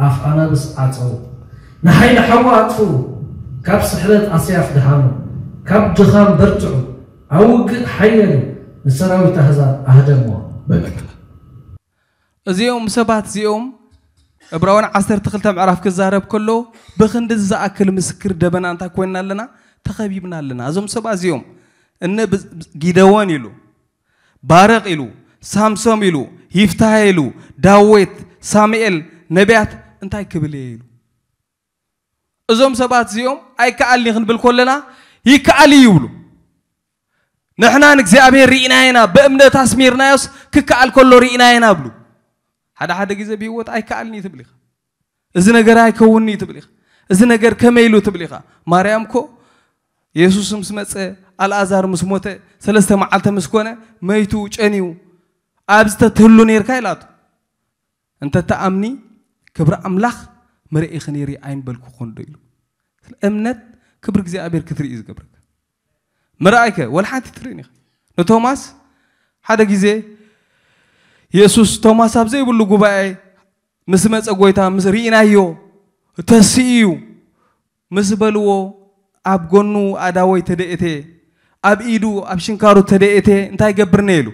ኣፍ ኣናብስ ዓጸው፣ ንሓይሊ ሓዊ ኣጥፍኡ፣ ካብ ስሕለት ኣስያፍ ደሓኑ፣ ካብ ድኻም በርትዑ፣ ኣብ ውግእ ሓየሉ፣ ንሰራዊት ኣህዛብ ኣህደምዎ። በቃ። እዚኦም ሰባት እዚኦም ዕብራውያን ዓሰርተ ክልተ ምዕራፍ ክዛረብ ከሎ ብክንዲ ዝኣክል ምስክር ደበና እንታይ ኮይንና ኣለና? ተኸቢብና ኣለና። እዞም ሰባት እዚኦም እነ ብ- ብ- ጊደዎን ኢሉ፣ ባረቕ ኢሉ፣ ሳምሶም ኢሉ፣ ይፍታሄ ኢሉ፣ ዳዊት፣ ሳሙኤል፣ ነቢያት እንታይ ክብል እየ ኢሉ። እዞም ሰባት እዚኦም ኣይከኣልን እዩ ክንብል ከለና ይከኣል እዩ ይብሉ። ንሕና ንእግዚኣብሔር ርኢና ኢና፣ ብእምነት ኣስሚርናዮስ ክከኣል ከሎ ርኢና ኢና ብሉ። ሓደ ሓደ ግዜ ብህይወት ኣይከኣልን እዩ ትብል ኢኻ። እዚ ነገር ኣይከውንን እዩ ትብል ኢኻ። እዚ ነገር ከመይ ኢሉ ትብል ኢኻ። ማርያም እኮ የሱስ ምስ መጸ ኣልኣዛር ምስ ሞተ ሰለስተ መዓልተ ምስ ኮነ መይቱ ጨንዩ ኣብዚ ተትህሉ ነርካ ኢላቱ። እንተ ተኣምኒ ክብሪ ኣምላኽ መርኢኺ ነይሪ ኣይምበልኩኹን ዶ ኢሉ። እምነት ክብሪ እግዚኣብሔር ክትርኢ እዩ ዝገብረካ። ምርኣይከ ወላ ሓንቲ ትርእን ኢኻ። ንቶማስ ሓደ ግዜ የሱስ ቶማስ ኣብ ዘይብሉ ጉባኤ ምስ መጸ ጎይታ ምስ ርኢናዮ ተስኡ እዩ ምስ በልዎ ኣብ ጎኑ ኣዳወይ ተደእተ ኣብ ኢዱ ኣብ ሽንካሩ ተደእተ እንታይ ገብርነ ኢሉ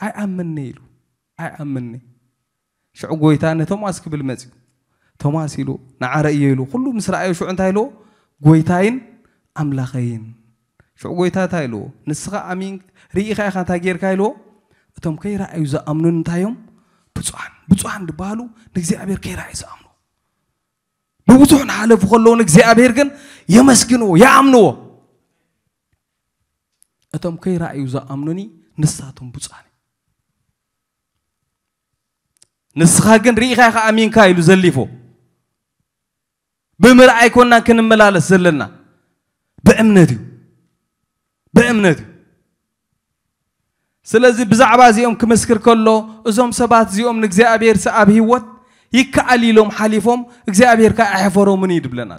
ኣይኣምንነ ኢሉ ኣይኣምንነ ሽዑ ጎይታ ንቶማስ ክብል መጽዩ ቶማስ ኢሉ ንዓረ እዮ ኢሉ ኩሉ ምስ ረኣዮ ሽዑ እንታይ ኢልዎ ጎይታይን ኣምላኸይን ሽዑ ጎይታ እንታይ ኢልዎ ንስኻ ኣሚን ርኢኻ ኢኻ እንታይ ጌርካ ኢልዎ እቶም ከይረኣዩ ዝኣምኑን እንታይ እዮም ብፁዓን ብፁዓን ዝበሃሉ ንእግዚኣብሔር ከይረኣዩ ዝኣምኑ ብብዙሕ ንሓለፉ ከለዉ ንእግዚኣብሔር ግን የመስግንዎ ይኣምንዎ እቶም ከይረኣዩ ዝኣምኑኒ ንሳቶም ብፁዓን ንስኻ ግን ርኢኻ ኢኻ ኣሚንካ ኢሉ ዘሊፎ ብምርኣይ ኮና ክንመላለስ ዘለና ብእምነት እዩ ብእምነት እዩ ስለዚ ብዛዕባ እዚኦም ክምስክር ከሎ እዞም ሰባት እዚኦም ንእግዚኣብሔር ኣብ ህይወት ይከኣል ኢሎም ሓሊፎም እግዚኣብሔር ከዓ ኣይሐፈሮምን እዩ ድብለና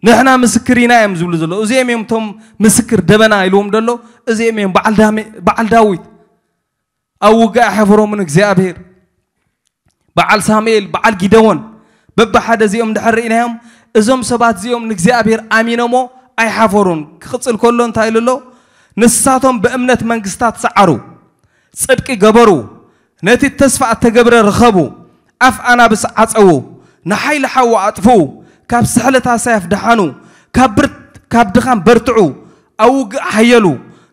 ንሕና ምስክር ኢና እዮም ዝብሉ ዘለዉ እዚኦም እዮም እቶም ምስክር ደበና ኢልዎም ደሎ እዚኦም እዮም በዓል ዳዊት ኣብ ውግእ ኣይሐፈሮምን እግዚኣብሔር በዓል ሳሙኤል በዓል ጊደዎን በብሓደ እዚኦም እንድሕር ርኢናዮም እዞም ሰባት እዚኦም ንእግዚኣብሔር ኣሚኖሞ ኣይሓፈሩን ክቕፅል ከሎ እንታይ ኢሉ ኣሎ ንሳቶም ብእምነት መንግስታት ሰዓሩ ጽድቂ ገበሩ ነቲ ተስፋ እተገብረ ረኸቡ ኣፍ ኣናብስ ዓጸዉ ንሓይሊ ሓዊ ኣጥፍኡ ካብ ስሕለት ኣሳያፍ ደሓኑ ካብ ብርት ካብ ድኻም በርትዑ ኣብ ውግእ ሓየሉ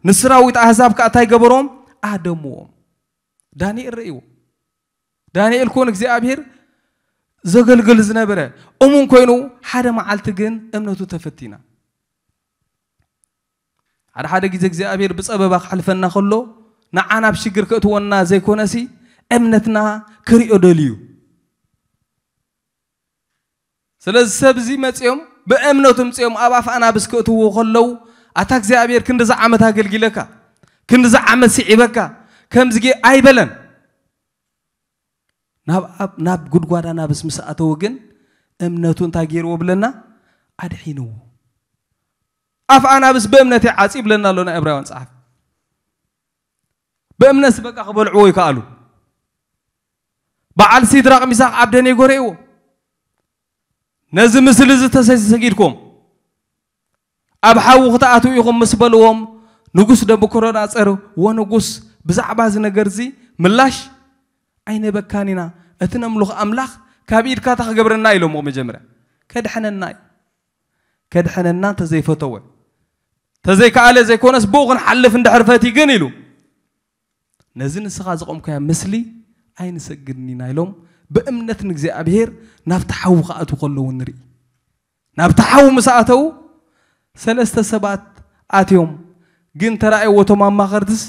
ንስራዊት ኣህዛብ ከኣ እንታይ ገበሮም ኣደምዎም ዳንኤል ርእይዎ ዳንኤል ኮን እግዚኣብሔር ዘገልግል ዝነበረ እሙን ኮይኑ ሓደ መዓልቲ ግን እምነቱ ተፈቲና ሓደ ሓደ ግዜ እግዚኣብሔር ብፀበባ ክሕልፈና ከሎ ንዓ ናብ ሽግር ከእትወና ዘይኮነሲ እምነትና ክሪኦ ደልዩ ስለዚ ሰብ እዚ መፅኦም ብእምነቱ ምፅኦም ኣብ ኣፍ ኣናብስ ክእትዎ ከለዉ ኣታ እግዚኣብሔር ክንድዚ ዓመት ኣገልጊለካ ክንድዚ ዓመት ስዒበካ ከምዚ ኣይበለን ናብ ኣብ ናብ ጉድጓድ ኣናብስ ምስ ኣተወ ግን እምነቱ እንታይ ገይርዎ ብለና ኣድሒንዎ ኣፍ ኣናብስ ብእምነት ይዓፂ ብለና ኣሎ ናይ ዕብራውያን ፀሓፊ ብእምነት በቃ ክበልዕዎ ይከኣሉ በዓል ሲድራቕ ሚሳቕ ኣብደኔጎ ርእይዎ ነዚ ምስሊ እዚ ተሰጊድኩም ኣብ ሓዊ ክትኣትዉ ኢኹም ምስ በልዎም ንጉስ ነቡከደነፆር ወንጉስ ብዛዕባ እዚ ነገር እዚ ምላሽ ኣይንህበካን ኢና እቲ ነምልኽ ኣምላኽ ካብ ኢድካ እታ ክገብረና ኢሎሞ መጀመርያ ከድሕነና እዩ ከድሕነና እንተዘይፈተወ ተዘይከኣለ ዘይኮነስ ብኡ ክንሓልፍ እንድሕር ፈትዩ ግን ኢሉ ነዚ ንስኻ ዘቖምካዮ ምስሊ ኣይንሰግድን ኢና ኢሎም ብእምነት ንእግዚኣብሔር ናብቲ ሓዊ ክኣትዉ ከለዉ ንርኢ ናብቲ ሓዊ ምስ ኣተዉ ሰለስተ ሰባት ኣትዮም ግን ተራእየዎ እቶም ኣማኸርትስ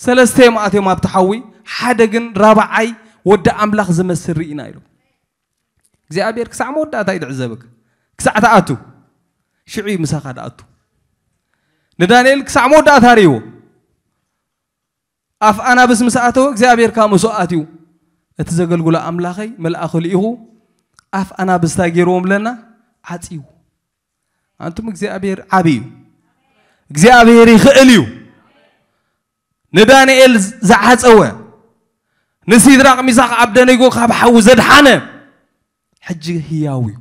ሰለስተ እዮም ኣትዮም ኣብቲ ሓዊ ሓደ ግን ራብዓይ ወዲ ኣምላኽ ዝመስል ርኢና ኢሎም እግዚኣብሔር ክሳዕ መወዳእታ እዩ ድዕዘበካ። ክሳዕ ትኣቱ፣ ሽዑ እዩ ምሳኻ ድኣቱ። ንዳንኤል ክሳዕ መወዳእታ ርእይዎ። ኣፍ ኣናብስ ምስ ኣተወ እግዚኣብሔር ካብ ምስኡ ኣትዩ። እቲ ዘገልግሎ ኣምላኸይ መልኣኹ ልኢኹ ኣፍ ኣናብስታ ገይርዎም ኣለና፣ ዓጽይዎ። ኣንቱም እግዚኣብሔር ዓቢ እዩ። እግዚኣብሔር ይኽእል እዩ። ንዳንኤል ዝዓጸወ፣ ንሲድራቅ ሚሳቅ ኣብደነጎ ካብ ሓዊ ዘድሓነ፣ ሕጂ ህያው እዩ።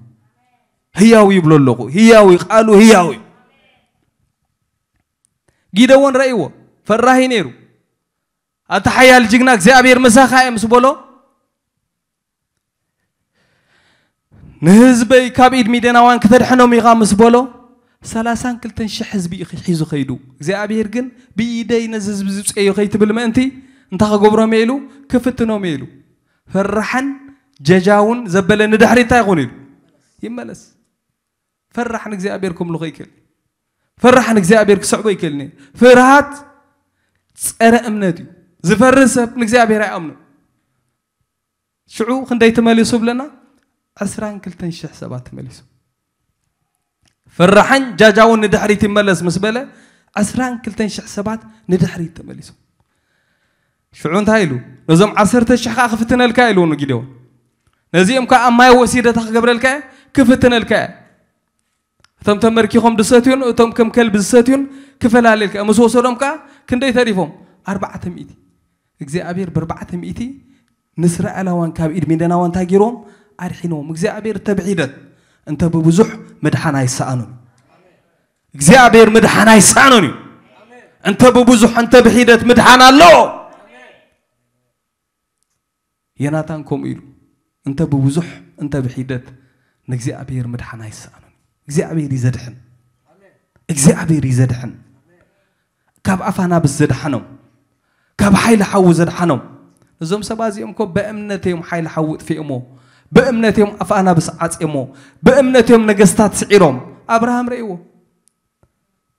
ህያው ይብሎ ኣለኹ። ህያው እዩ። ቃሉ ህያው እዩ። ጊደዎን ረእይዎ። ፈራሂ ነይሩ። ኣታ ሓያል ጅግና እግዚኣብሔር ምሳኻ እየ ምስ በሎ፣ ንህዝበይ ካብ ኢድ ሚደናውያን ክተድሕኖም ኢኻ ምስ በሎ፣ ሰላሳን ክልተን ሽሕ ህዝቢ እዩ ሒዙ ከይዱ። እግዚኣብሔር ግን ብኢደይ ነዚ ህዝቢ ዝውፅኤዮ ከይትብል ምእንቲ እንታይ ክገብሮም እየ ኢሉ? ክፍትኖም እየ ኢሉ። ፈራሕን ጀጃውን ዘበለ ንድሕሪት እንታይ ይኹን ኢሉ? ይመለስ። ፈራሕ ንእግዚኣብሔር ክምልኾ ይክእል። ፈራሕ ንእግዚኣብሔር ክስዕቦ ይክእል። ፍርሃት ጸረ እምነት እዩ። ዝፈርህ ሰብ ንእግዚኣብሔር ኣይኣምኑ። ሽዑ ክንደይ ተመሊሱ ብለና? ዕስራን ክልተን ሽሕ ሰባት ተመሊሱ። ፈራሕን ጃጃውን ንድሕሪት ይመለስ ምስ በለ፣ ዕስራን ክልተን ሽሕ ሰባት ንድሕሪት ተመሊሱ። ሽዑ እንታይ ኢሉ? ነዞም ዓሰርተ ሽሕ ከዓ ክፍትነልካ ኢሉ ንጊደዎን። ነዚኦም ከዓ ኣብ ማይ ወሲደታ ክገብረልካ እየ፣ ክፍትነልካ እየ። እቶም ተመርኪኾም ዝሰትዩን እቶም ከም ከልቢ ዝሰትዩን ክፈላልየልካ እየ። ምስ ወሰዶም ከዓ ክንደይ ተሪፎም? ኣርባዕተ ሚእቲ። እግዚኣብሔር ብኣርባዕተ ሚእቲ ንእስራኤላውያን ካብ ኢድ ሚደናውያን እንታይ ገይሮም? ኣድሒኖም። እግዚኣብሔር እንተ ብሒደት እንተ ብብዙሕ ምድሓን ኣይሰኣኑን። እግዚኣብሔር ምድሓን ኣይሰኣኑን እዩ። እንተ ብብዙሕ እንተ ብሒደት ምድሓን ኣሎ። ዮናታን ከምኡ ኢሉ፣ እንተ ብብዙሕ እንተ ብሒደት ንእግዚኣብሔር ምድሓን ኣይሰኣኑን። እግዚኣብሔር እዩ ዘድሕን። እግዚኣብሔር እዩ ዘድሕን። ካብ ኣፍ ኣናብስ ዘድሓኖም፣ ካብ ሓይሊ ሓዊ ዘድሓኖም። እዞም ሰባት እዚኦም እኮ ብእምነት እዮም ሓይሊ ሓዊ ጥፊኦሞ፣ ብእምነት እዮም ኣፍ ኣናብስ ዓፅዮሞ፣ ብእምነት እዮም ነገስታት ስዒሮም። ኣብርሃም ረእይዎ።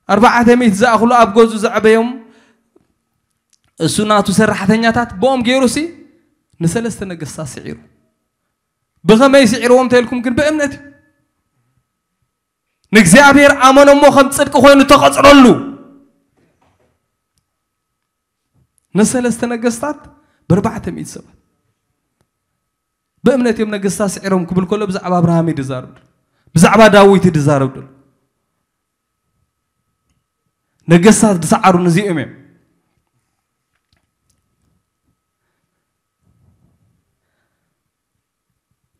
ኣርባዕተ ሚእቲ ዝኣኽሉ ኣብ ገዝኡ ዘዕበዮም እሱ ናቱ ሰራሕተኛታት ብኦም ገይሩ ሲ ንሰለስተ ነገስታት ስዒሩ። ብኸመይ ስዒርዎም እንተልኩም ግን ብእምነት እዩ። ንእግዚኣብሔር ኣመኖሞ ከም ጽድቂ ኮይኑ ተቐጽረሉ። ንሰለስተ ነገስታት ብኣርባዕተ ሚእቲ ሰባት ብእምነት እዮም ነገስታት ስዒሮም ክብል ከሎ ብዛዕባ ኣብርሃም እዩ ዝዛረብ። ብዛዕባ ዳዊት እዩ ዝዛረብ ዘሎ። ነገስታት ዝሰዓሩ ነዚኦም እዮም።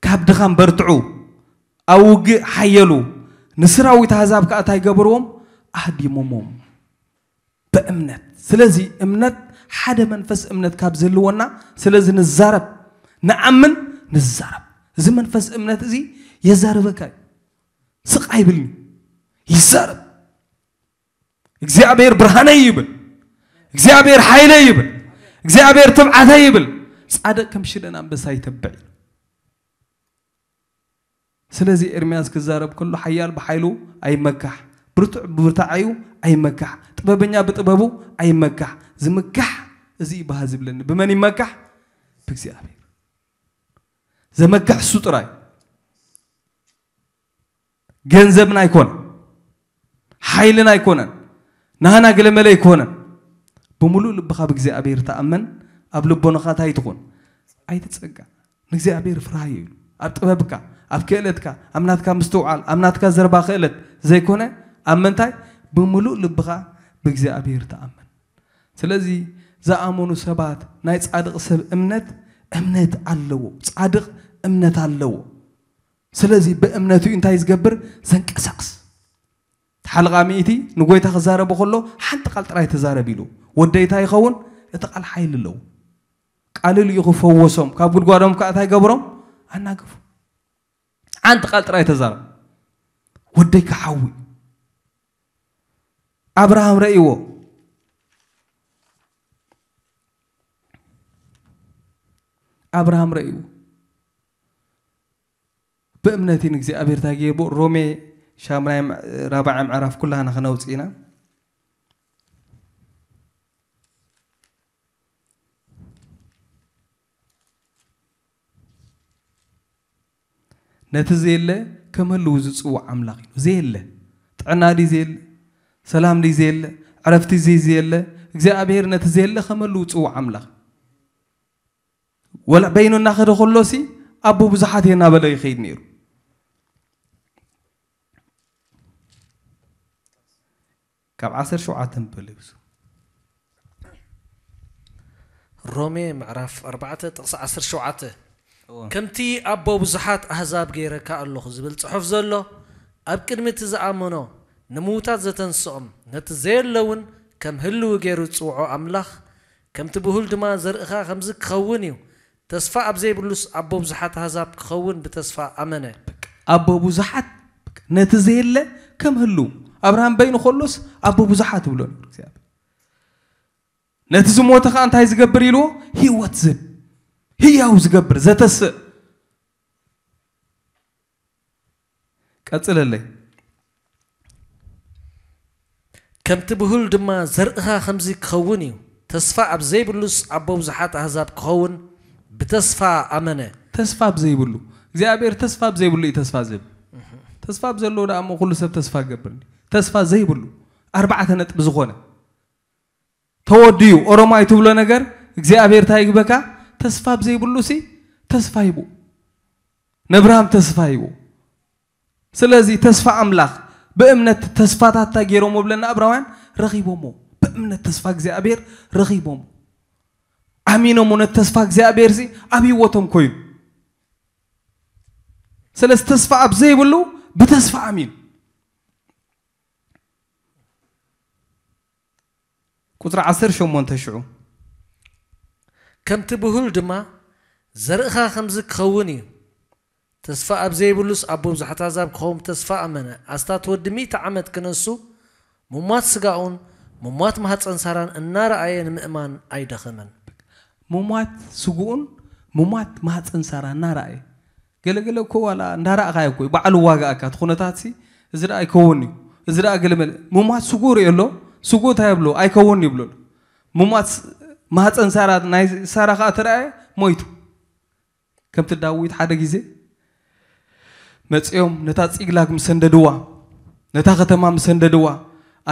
ካብ ድኻም በርትዑ፣ ኣብ ውግእ ሓየሉ፣ ንስራዊት ኣህዛብ ከኣ እንታይ ገበርዎም? ኣህዲሞሞም ብእምነት። ስለዚ እምነት ሓደ መንፈስ እምነት ካብ ዝህልወና፣ ስለዚ ንዛረብ፣ ንኣምን፣ ንዛረብ። እዚ መንፈስ እምነት እዚ የዛርበካ እዩ። ስቕ ኣይብልን እዩ። ይዛረብ። እግዚኣብሔር ብርሃነይ ይብል። እግዚኣብሔር ሓይለይ ይብል። እግዚኣብሔር ትብዓተይ ይብል። ጻድቕ ከም ሽደን ኣንበሳ ይተብዕ እዩ። ስለዚ ኤርምያስ ክዛረብ ከሎ ሓያል ብሓይሉ ኣይመካሕ፣ ብርቱዕ ብብርታዓዩ ኣይመካሕ፣ ጥበበኛ ብጥበቡ ኣይመካሕ። ዝምካሕ እዚ እዩ ባህ ዝብለኒ። ብመን ይመካሕ? ብእግዚኣብሔር። ዘመክሕ እሱ ጥራይ። ገንዘብና ኣይኮነን፣ ሓይልና ኣይኮነን፣ ናህና ገለመለ ኣይኮነን። ብምሉእ ልብኻ ብእግዚኣብሔር ተኣመን። ኣብ ልቦናኻ እንታይ ትኹን? ኣይትጸጋ። ንእግዚኣብሔር ፍርሃዮ ኢሉ። ኣብ ጥበብካ፣ ኣብ ክእለትካ፣ ኣብ ናትካ ምስትውዓል፣ ኣብ ናትካ ዘረባ ክእለት ዘይኮነ፣ ኣብ ምንታይ? ብምሉእ ልብኻ ብእግዚኣብሔር ተኣመን። ስለዚ ዝኣመኑ ሰባት፣ ናይ ጻድቕ ሰብ እምነት፣ እምነት ኣለዎ። ጻድቕ እምነት ኣለዎ። ስለዚ ብእምነቱ እዩ እንታይ ዝገብር? ዘንቀሳቕስ። ሓለቓ ሚእቲ ንጎይታ ክዛረቦ ከሎ ሓንቲ ቃል ጥራይ ተዛረብ ኢሉ። ወደይ እንታይ ይኸውን? እቲ ቃል ሓይሊ ኣለዎ። ቃል ልኢኹ ፈወሶም፣ ካብ ጉድጓዶም ከኣ እንታይ ገበሮም? ኣናገፎም። ሓንቲ ቃል ጥራይ ተዛረብ። ወደይ ክሓዊ። ኣብርሃም ረእይዎ። ኣብርሃም ረእይዎ። ብእምነት እዩ ንእግዚኣብሔር እንታይ ገይርዎ? ሮሜ ሻምናይ ምዕ-፣ ራብዓይ ምዕራፍ ኩላህና ክነውጽእ ኢና። ነቲ ዘየለ ከም ህልው ዝጽውዕ ኣምላኽ እዩ። ዘየለ ጥዕና ድዩ ዘየለ? ሰላም ድዩ ዘየለ? ዕረፍቲ ድዩ ዘየለ? እግዚኣብሔር ነቲ ዘየለ ከም ህልው ዝጽውዕ ኣምላኽ እዩ። ወላ በይኑ እናኸደ ከሎሲ ኣቦ ብዙሓት እየ እናበለ ይኸይድ ነይሩ። ካብ ዓሰርተ ሸውዓተ ንበል ይብሱ። ሮሜ ምዕራፍ ኣርባዕተ ጥቕሲ ዓሰርተ ሸውዓተ። ከምቲ ኣቦ ብዙሓት ኣህዛብ ገይረካ ኣለኹ ዝብል ጽሑፍ ዘሎ፣ ኣብ ቅድሚ እቲ ዝኣመኖ ንምዉታት ዘተንስኦም፣ ነቲ ዘየለ እውን ከም ህልዊ ገይሩ ዝጽውዖ ኣምላኽ፣ ከምቲ ብሁል ድማ ዘርእኻ ከምዚ ክኸውን እዩ፣ ተስፋ ኣብ ዘይብሉስ ኣቦ ብዙሓት ኣህዛብ ክኸውን ብተስፋ ኣመነ። ኣቦ ብዙሓት ነቲ ዘየለ ከም ህልው ኣብርሃም በይኑ ከሎስ ኣቦ ብዙሓት ይብሎ ነይሩ እግዚኣብሔር። ነቲ ዝሞተ ከዓ እንታይ ዝገብር ኢልዎ? ህይወት ዝህብ ህያው ዝገብር ዘተስእ። ቀጽለለይ። ከምቲ ብሁል ድማ ዘርእኻ ከምዚ ክኸውን እዩ። ተስፋ ኣብ ዘይብሉስ ኣቦ ብዙሓት ኣህዛብ ክኸውን ብተስፋ ኣመነ። ተስፋ ኣብ ዘይብሉ እግዚኣብሔር ተስፋ ኣብ ዘይብሉ እዩ ተስፋ ዝህብ። ተስፋ ኣብ ዘለዎ ደኣ እሞ ኩሉ ሰብ ተስፋ ክገብር እንዲ። ተስፋ ዘይብሉ ኣርባዕተ ነጥቢ ዝኾነ ተወድዩ ኦሮማይ ትብሎ ነገር እግዚኣብሔር እንታይ ይግበካ? ተስፋ ኣብ ዘይብሉ ሲ ተስፋ ይቡ ነብርሃም ተስፋ ይቡ። ስለዚ ተስፋ ኣምላኽ ብእምነት ተስፋታት እንታይ ገይሮሞ ብለና እብራውያን ረኺቦሞ። ብእምነት ተስፋ እግዚኣብሔር ረኺቦሞ። ኣሚኖሞ ነቲ ተስፋ እግዚኣብሔር ሲ ኣብ ህይወቶም ኮይኑ። ስለዚ ተስፋ ኣብ ዘይብሉ ብተስፋ ኣሚን። ቁጽሪ ዓሰርተ ሸሞንተ ሽዑ ከምቲ ብሁል ድማ ዘርእኻ ከምዚ ክኸውን እዩ። ተስፋ ኣብ ዘይብሉስ ኣቦ ብዙሓት ኣሕዛብ ክኸውን ብተስፋ ኣመነ። ኣስታት ወዲ ሚእቲ ዓመት ክነሱ፣ ሙማት ስጋኡን ሙማት ማህፀን ሳራን እናረኣየ ንምእማን ኣይደኸመን። ሙማት ስጉኡን ሙማት ማህፀን ሳራ እናረኣየ ገለገለ እኮ ዋላ እንዳረኣኻዮ እኮ እዩ ባዕሉ ዋጋኣካ እቲ ኩነታት ሲ እዚ ደኣ ኣይከውን እዩ እዚ ደኣ ገለመለ ሙማት ስጉ ርእዮ ኣሎ ስጉ እንታይ የብሎ ኣይከውን ይብሎ ኣሎ ሙማት ማህፀን ሳራ ናይ ሳራ ከዓ ተረኣየ ሞይቱ ከምቲ ዳዊት ሓደ ግዜ መፂኦም ነታ ፂግላግ ምስ ሰንደድዋ ነታ ከተማ ምስ ሰንደድዋ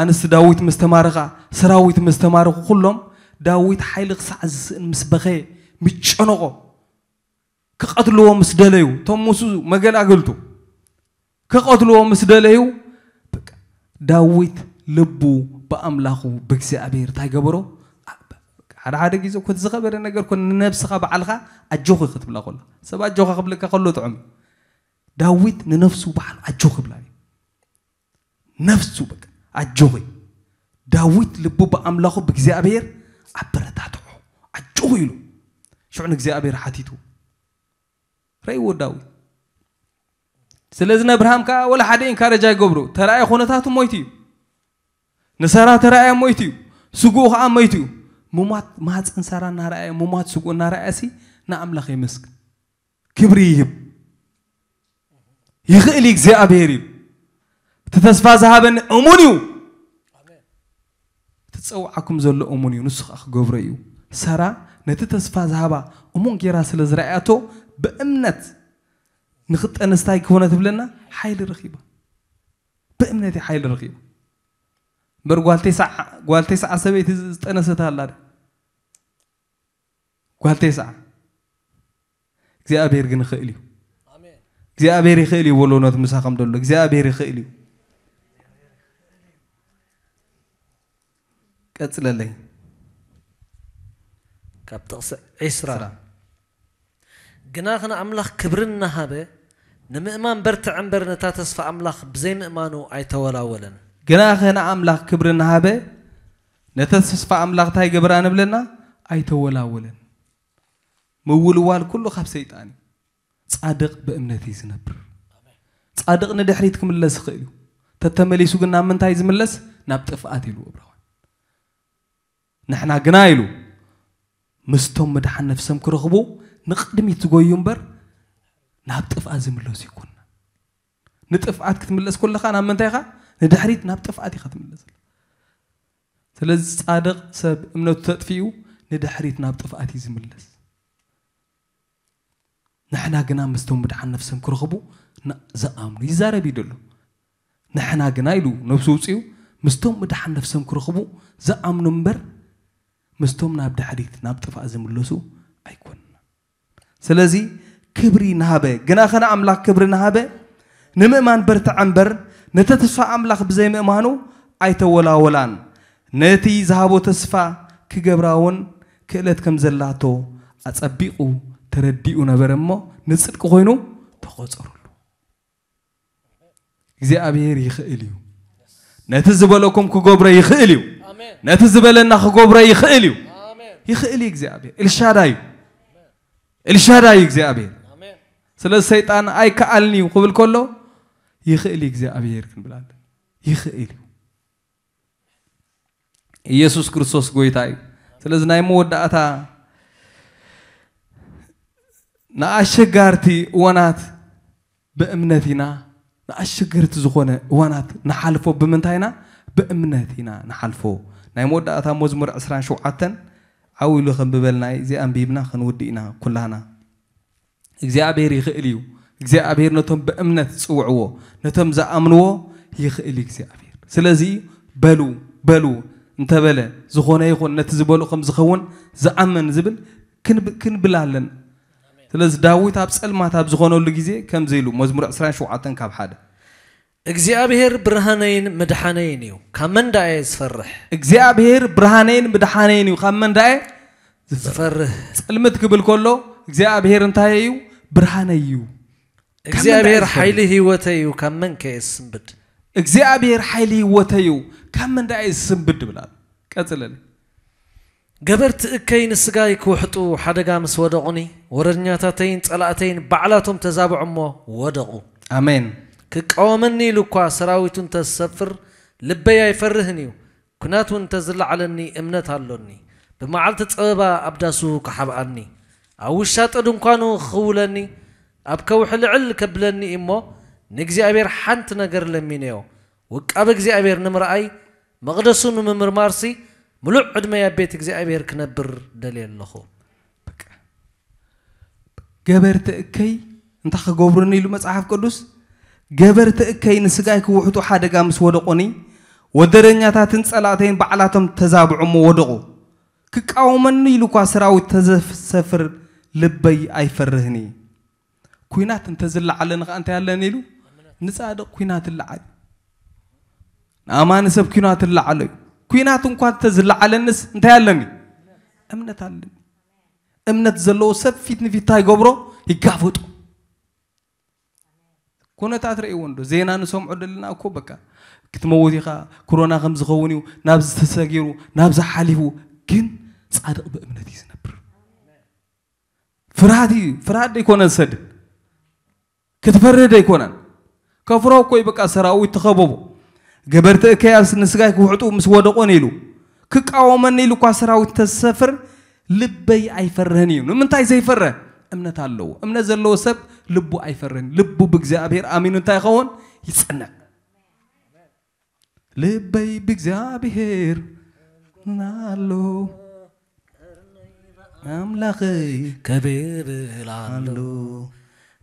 ኣንስቲ ዳዊት ምስ ተማረኻ ሰራዊት ምስ ተማረኹ ኩሎም ዳዊት ሓይሊ ክሳዕ ዝስእን ምስ በኸየ ምስ ጨነቖ ክቐትልዎ ምስ ደለዩ እቶም ሙሱ መገላገልቱ ክቐትልዎ ምስ ደለዩ ዳዊት ልቡ ብኣምላኹ ብእግዚኣብሔር እንታይ ገበሮ ሓደ ሓደ ግዜ እኮ ዝኸበደ ነገር እኮ ንነብስኻ በዓልኻ ኣጆኺ ክትብላ ከሎ ሰብ ኣጆኻ ክብለካ ከሎ ጥዑም ዳዊት ንነፍሱ በዓል ኣጆኺ ብላ ነፍሱ በቃ ኣጆኺ ዳዊት ልቡ ብኣምላኹ ብእግዚኣብሔር ኣበረታትዖ ኣጆኺ ኢሉ ሽዑ ንእግዚኣብሔር ሓቲቱ ረእይዎ ዳዊት ስለዚ ነብርሃም ከዓ ወላ ሓደ ኢንካረጅ ኣይገብሮ ተራእየ ኩነታቱ ሞይቱ እዩ ንሳራ ተራእየ ሞይቱ እዩ ስጉኡ ከዓ ሞይቱ እዩ ሙማት ማህፀን ሳራ እናረኣየ ሙማት ስጉኡ እናረኣየ ሲ ንኣምላኽ የመስግን ክብሪ ይህብ ይኽእል እግዚኣብሔር እዩ እቲ ተስፋ ዝሃበኒ እሙን እዩ እቲ ጸውዓኩም ዘሎ እሙን እዩ ንሱ ከዓ ክገብሮ እዩ ሰራ ነቲ ተስፋ ዝሃባ እሙን ጌራ ስለ ዝረኣያቶ ብእምነት ንኽጠንስታይ ክኾነ ትብለና ሓይሊ ረኺባ ብእምነት ሓይሊ ረኺባ እምበር ጓል ተስዓ ሰበይቲ ዝጠነሰት ኣላ ጓል ተስዓ እግዚኣብሔር ግን ይኽእል እዩ እግዚኣብሔር ይኽእል እዩ በሎ ነት ምሳኸም ደሎ እግዚኣብሔር ይኽእል እዩ ቀፅለለይ ካብ ጥቕሲ ዒስራ ግናኸ ንኣምላኽ ክብሪ እናሃበ ንምእማን በርትዐ እምበር ነታ ተስፋ ኣምላኽ ብዘይምእማኑ ኣይተወላወለን። ግናኸ ንኣምላኽ ክብሪ እናሃበ ነታ ተስፋ ኣምላኽ እንታይ ገብራ ንብለና ኣይተወላወለን። ምውልዋል ኩሉ ካብ ሰይጣን እዩ። ጻድቕ ብእምነት እዩ ዝነብር። ጻድቕ ንድሕሪት ክምለስ ይኽእል እዩ። ተተመሊሱ ግን ናብ ምንታይ ዝምለስ? ናብ ጥፍኣት ኢሉ እብራውያን። ንሕና ግና ኢሉ ምስቶም ምድሓን ነፍሶም ክረኽቡ ንቕድሚት ዝጎዩ እምበር ናብ ጥፍኣት ዝምለሱ ይኮንና። ንጥፍኣት ክትምለስ ከለኻ ናብ ምንታይ ኢኻ? ንድሕሪት ናብ ጥፍኣት ኢኻ ትምለስ። ስለዚ ጻድቕ ሰብ እምነቱ ተጥፊኡ ንድሕሪት ናብ ጥፍኣት እዩ ዝምለስ። ንሕና ግና ምስቶም ምድሓን ነፍሶም ክረኽቡ ና- ዝኣምኑ ይዛረብ እዩ ዘሎ። ንሕና ግና ኢሉ ነብሱ ውፅኡ ምስቶም ምድሓን ነፍሶም ክረኽቡ ዝኣምኑ እምበር ምስቶም ናብ ድሕሪት ናብ ጥፋእ ዝምለሱ ኣይኮንና። ስለዚ ክብሪ ናሃበ ግና ኸነ ኣምላኽ ክብሪ ናሃበ ንምእማን በርትዐ እምበር ነቲ ተስፋ ኣምላኽ ብዘይምእማኑ ኣይተወላወላን። ነቲ ዝሃቦ ተስፋ ክገብራ እውን ክእለት ከም ዘላቶ ኣጸቢቑ ተረዲኡ ነበረ እሞ ንጽድቂ ኮይኑ ተቖጸሩሉ። እግዚኣብሔር ይኽእል እዩ። ነቲ ዝበለኩም ክገብሮ ይኽእል እዩ። ነቲ ዝበለና ክገብሮ ይኽእል እዩ። ይኽእል እዩ እግዚኣብሔር። ኤልሻዳይ እዩ። ኤልሻዳይ እዩ እግዚኣብሔር። ስለዚ ሰይጣን ኣይከኣልን እዩ ክብል ከሎ ይኽእል እዩ እግዚኣብሔር ክንብል ኣለና። ይኽእል እዩ። ኢየሱስ ክርስቶስ ጎይታ እዩ። ስለዚ ናይ መወዳእታ ንኣሸጋርቲ እዋናት ብእምነት ኢና ንኣሸገርቲ ዝኾነ እዋናት ንሓልፎ ብምንታይ ኢና? ብእምነት ኢና ንሓልፎ። ናይ መወዳእታ መዝሙር ዕስራን ሸውዓተን ዓው ኢሉ ከንብበልና እዩ። እዚኣ ኣንቢብና ክንውድእ ኢና ኩላና። እግዚኣብሔር ይኽእል እዩ። እግዚኣብሔር ነቶም ብእምነት ዝጽውዕዎ ነቶም ዝኣምንዎ ይኽእል እዩ እግዚኣብሔር። ስለዚ በሉ በሉ እንተበለ ዝኾነ ይኹን ነቲ ዝበሎ ከም ዝኸውን ዝኣምን ዝብል ክንብል ኣለና። ስለዚ ዳዊት ኣብ ጸልማት ኣብ ዝኾነሉ ግዜ ከምዚ ኢሉ መዝሙር ዕስራን ሸውዓተን ካብ ሓደ እግዚኣብሔር ብርሃነይን ምድሓነይን እዩ፣ ካብ መን ደኣ እየ ዝፈርሕ? እግዚኣብሔር ብርሃነይን ምድሓነይን እዩ፣ ካብ መን ደኣ እየ ዝፈርሕ? ጸልምት ክብል ከሎ እግዚኣብሔር እንታይ እዩ? ብርሃነይ እዩ። እግዚኣብሔር ሓይሊ ህይወተይ እዩ፣ ካብ መን ከ እየ ዝስንብድ? እግዚኣብሔር ሓይሊ ህይወተይ እዩ፣ ካብ መን ደኣ እየ ዝስንብድ? ይብል ኣሎ። ቀጽለኒ። ገበርቲ እከይ ንስጋይ ክውሕጡ ሓደጋ ምስ ወደቑኒ፣ ወረኛታተይን ጸላእተይን ባዕላቶም ተዛብዑ እሞ ወደቑ። ኣሜን። ክቃወመኒ ኢሉ እኳ ሰራዊቱ እንተ ዝሰፍር፣ ልበይ ኣይፈርህን እዩ። ኲናት እውን እንተ ዝለዓለኒ፣ እምነት ኣሎኒ። ብመዓልቲ ጸበባ ኣብ ዳሱ ክሓብኣኒ፣ ኣብ ውሻጠ ድንኳኑ ክኽውለኒ፣ ኣብ ከውሒ ልዕል ከብለኒ እዩ እሞ፣ ንእግዚኣብሔር ሓንቲ ነገር ለሚነዮ። ውቃበ እግዚኣብሔር ንምርኣይ፣ መቕደሱ ንምምርማርሲ፣ ምሉእ ዕድመይ ኣብ ቤት እግዚኣብሔር ክነብር ደልየ ኣለኹ። ገበርቲ እከይ እንታይ ክገብሩኒ ኢሉ መጽሓፍ ቅዱስ? ገበርቲ እከይ ንስጋይ ክውሕጡ ሓደጋ ምስ ወደቑኒ፣ ወደረኛታትን ጸላእተይን ባዕላቶም ተዛብዑ እሞ ወደቑ። ክቃወመኒ ኢሉ እኳ ሰራዊት ተዘሰፍር ልበይ ኣይፈርህን እዩ። ኲናት እንተዝለዓለኒ ኸዓ እንታይ ኣለኒ ኢሉ? ንጻድቕ ኲናት ይለዓል እዩ። ንኣማኒ ሰብ ኲናት ይለዓሎ እዩ። ኲናት እንኳ እንተዝለዓለንስ እንታይ ኣለኒ? እምነት ኣለኒ። እምነት ዘለዎ ሰብ ፊት ንፊት እንታይ ይገብሮ? ይጋፈጦ። ኩነታት ረእይዎ እንዶ ዜና ንሰምዖ ዘለና እኮ በቃ ክትመውት ኢኻ፣ ኮሮና ከም ዝኸውን እዩ፣ ናብዚ ተሰጊሩ፣ ናብዚ ሓሊፉ። ግን ጻድቕ ብእምነት እዩ ዝነብር። ፍርሃት እዩ። ፍርሃት ደይኮነ ዝሰድድ ክትፈርህ ደይኮነን ከፍሮ እኮ እዩ። በቃ ሰራዊት ተኸበቡ። ገበርቲ እከያስ ንስጋይ ክውሕጡ ምስ ወደቑን ኢሉ ክቃወመኒ ኢሉ እኳ ሰራዊት ተዝሰፍር ልበይ ኣይፈርህን እዩ። ንምንታይ ዘይፈርህ? እምነት ኣለዎ። እምነት ዘለዎ ሰብ ልቡ ኣይፈርህን። ልቡ ብእግዚኣብሔር ኣሚኑ እንታይ ይኸውን? ይጽንዕ። ልበይ ብእግዚኣብሔር ናሎ ኣምላኸይ ከብብል ኣሎ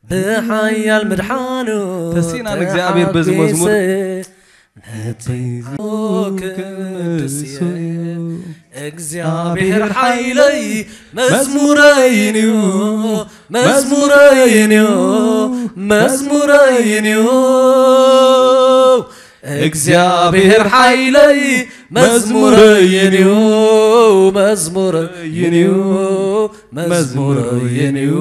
ብሓያል ምድሓኑ ተሲእና ንእግዚኣብሔር በዚ መዝሙር ነቲ ክምልሶ እግዚኣብሔር ሓይለይ መዝሙረይን እዩ መዝሙረይን እዩ መዝሙረይን እዩ እግዚኣብሔር ሓይለይ መዝሙረይን እዩ መዝሙረይን እዩ መዝሙረይን እዩ